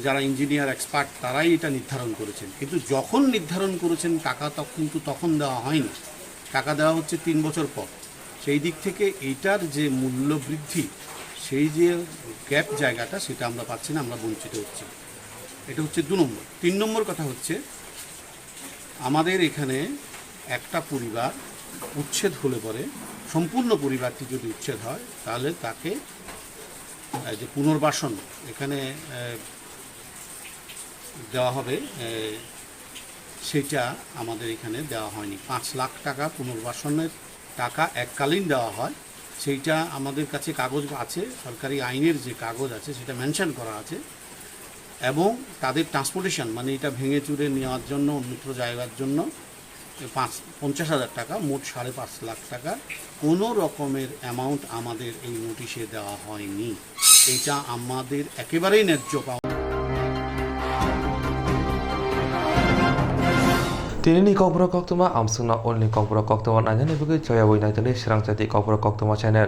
যারা ইঞ্জিনিয়ার এক্সপার্ট, তারাই এটা নির্ধারণ করেছেন, কিন্তু যখন নির্ধারণ করেছেন টাকা, তখন কিন্তু তখন দেওয়া হয়নি, টাকা দেওয়া হচ্ছে তিন বছর পর। সেই দিক থেকে এইটার যে মূল্য বৃদ্ধি, সেই যে গ্যাপ জায়গাটা, সেটা আমরা পাচ্ছি না, আমরা বঞ্চিত হচ্ছি। এটা হচ্ছে দু নম্বর। তিন নম্বর কথা হচ্ছে, আমাদের এখানে একটা পরিবার উচ্ছেদ হলে পরে, সম্পূর্ণ পরিবারটি যদি উচ্ছেদ হয়, তাহলে তাকে, আহ, যে পুনর্বাসন এখানে, আহ, দেওয়া হবে, আহ, সেটা আমাদের এখানে দেওয়া হয়নি। পাঁচ লাখ টাকা পুনর্বাসনের টাকা এককালীন দেওয়া হয়, সেইটা আমাদের কাছে কাগজ আছে, সরকারি আইনের যে কাগজ আছে, সেটা মেনশন করা আছে। এবং তাদের ট্রান্সপোর্টেশন, মানে এটা ভেঙে চুরে নেওয়ার জন্য, অন্যত্র যাওয়ার জন্য পাঁচ, পঞ্চাশ হাজার টাকা, মোট সাড়ে পাঁচ লাখ টাকা কোনো রকমের অ্যামাউন্ট আমাদের এই নোটিশে দেওয়া হয়নি। এটা আমাদের একেবারেই ন্যায্য পাওনা। Tini ni kokborok koktwma amswkno ulni kokborok koktwma nainani bagwi choyawi naitali srangchati kokborok koktwma channel.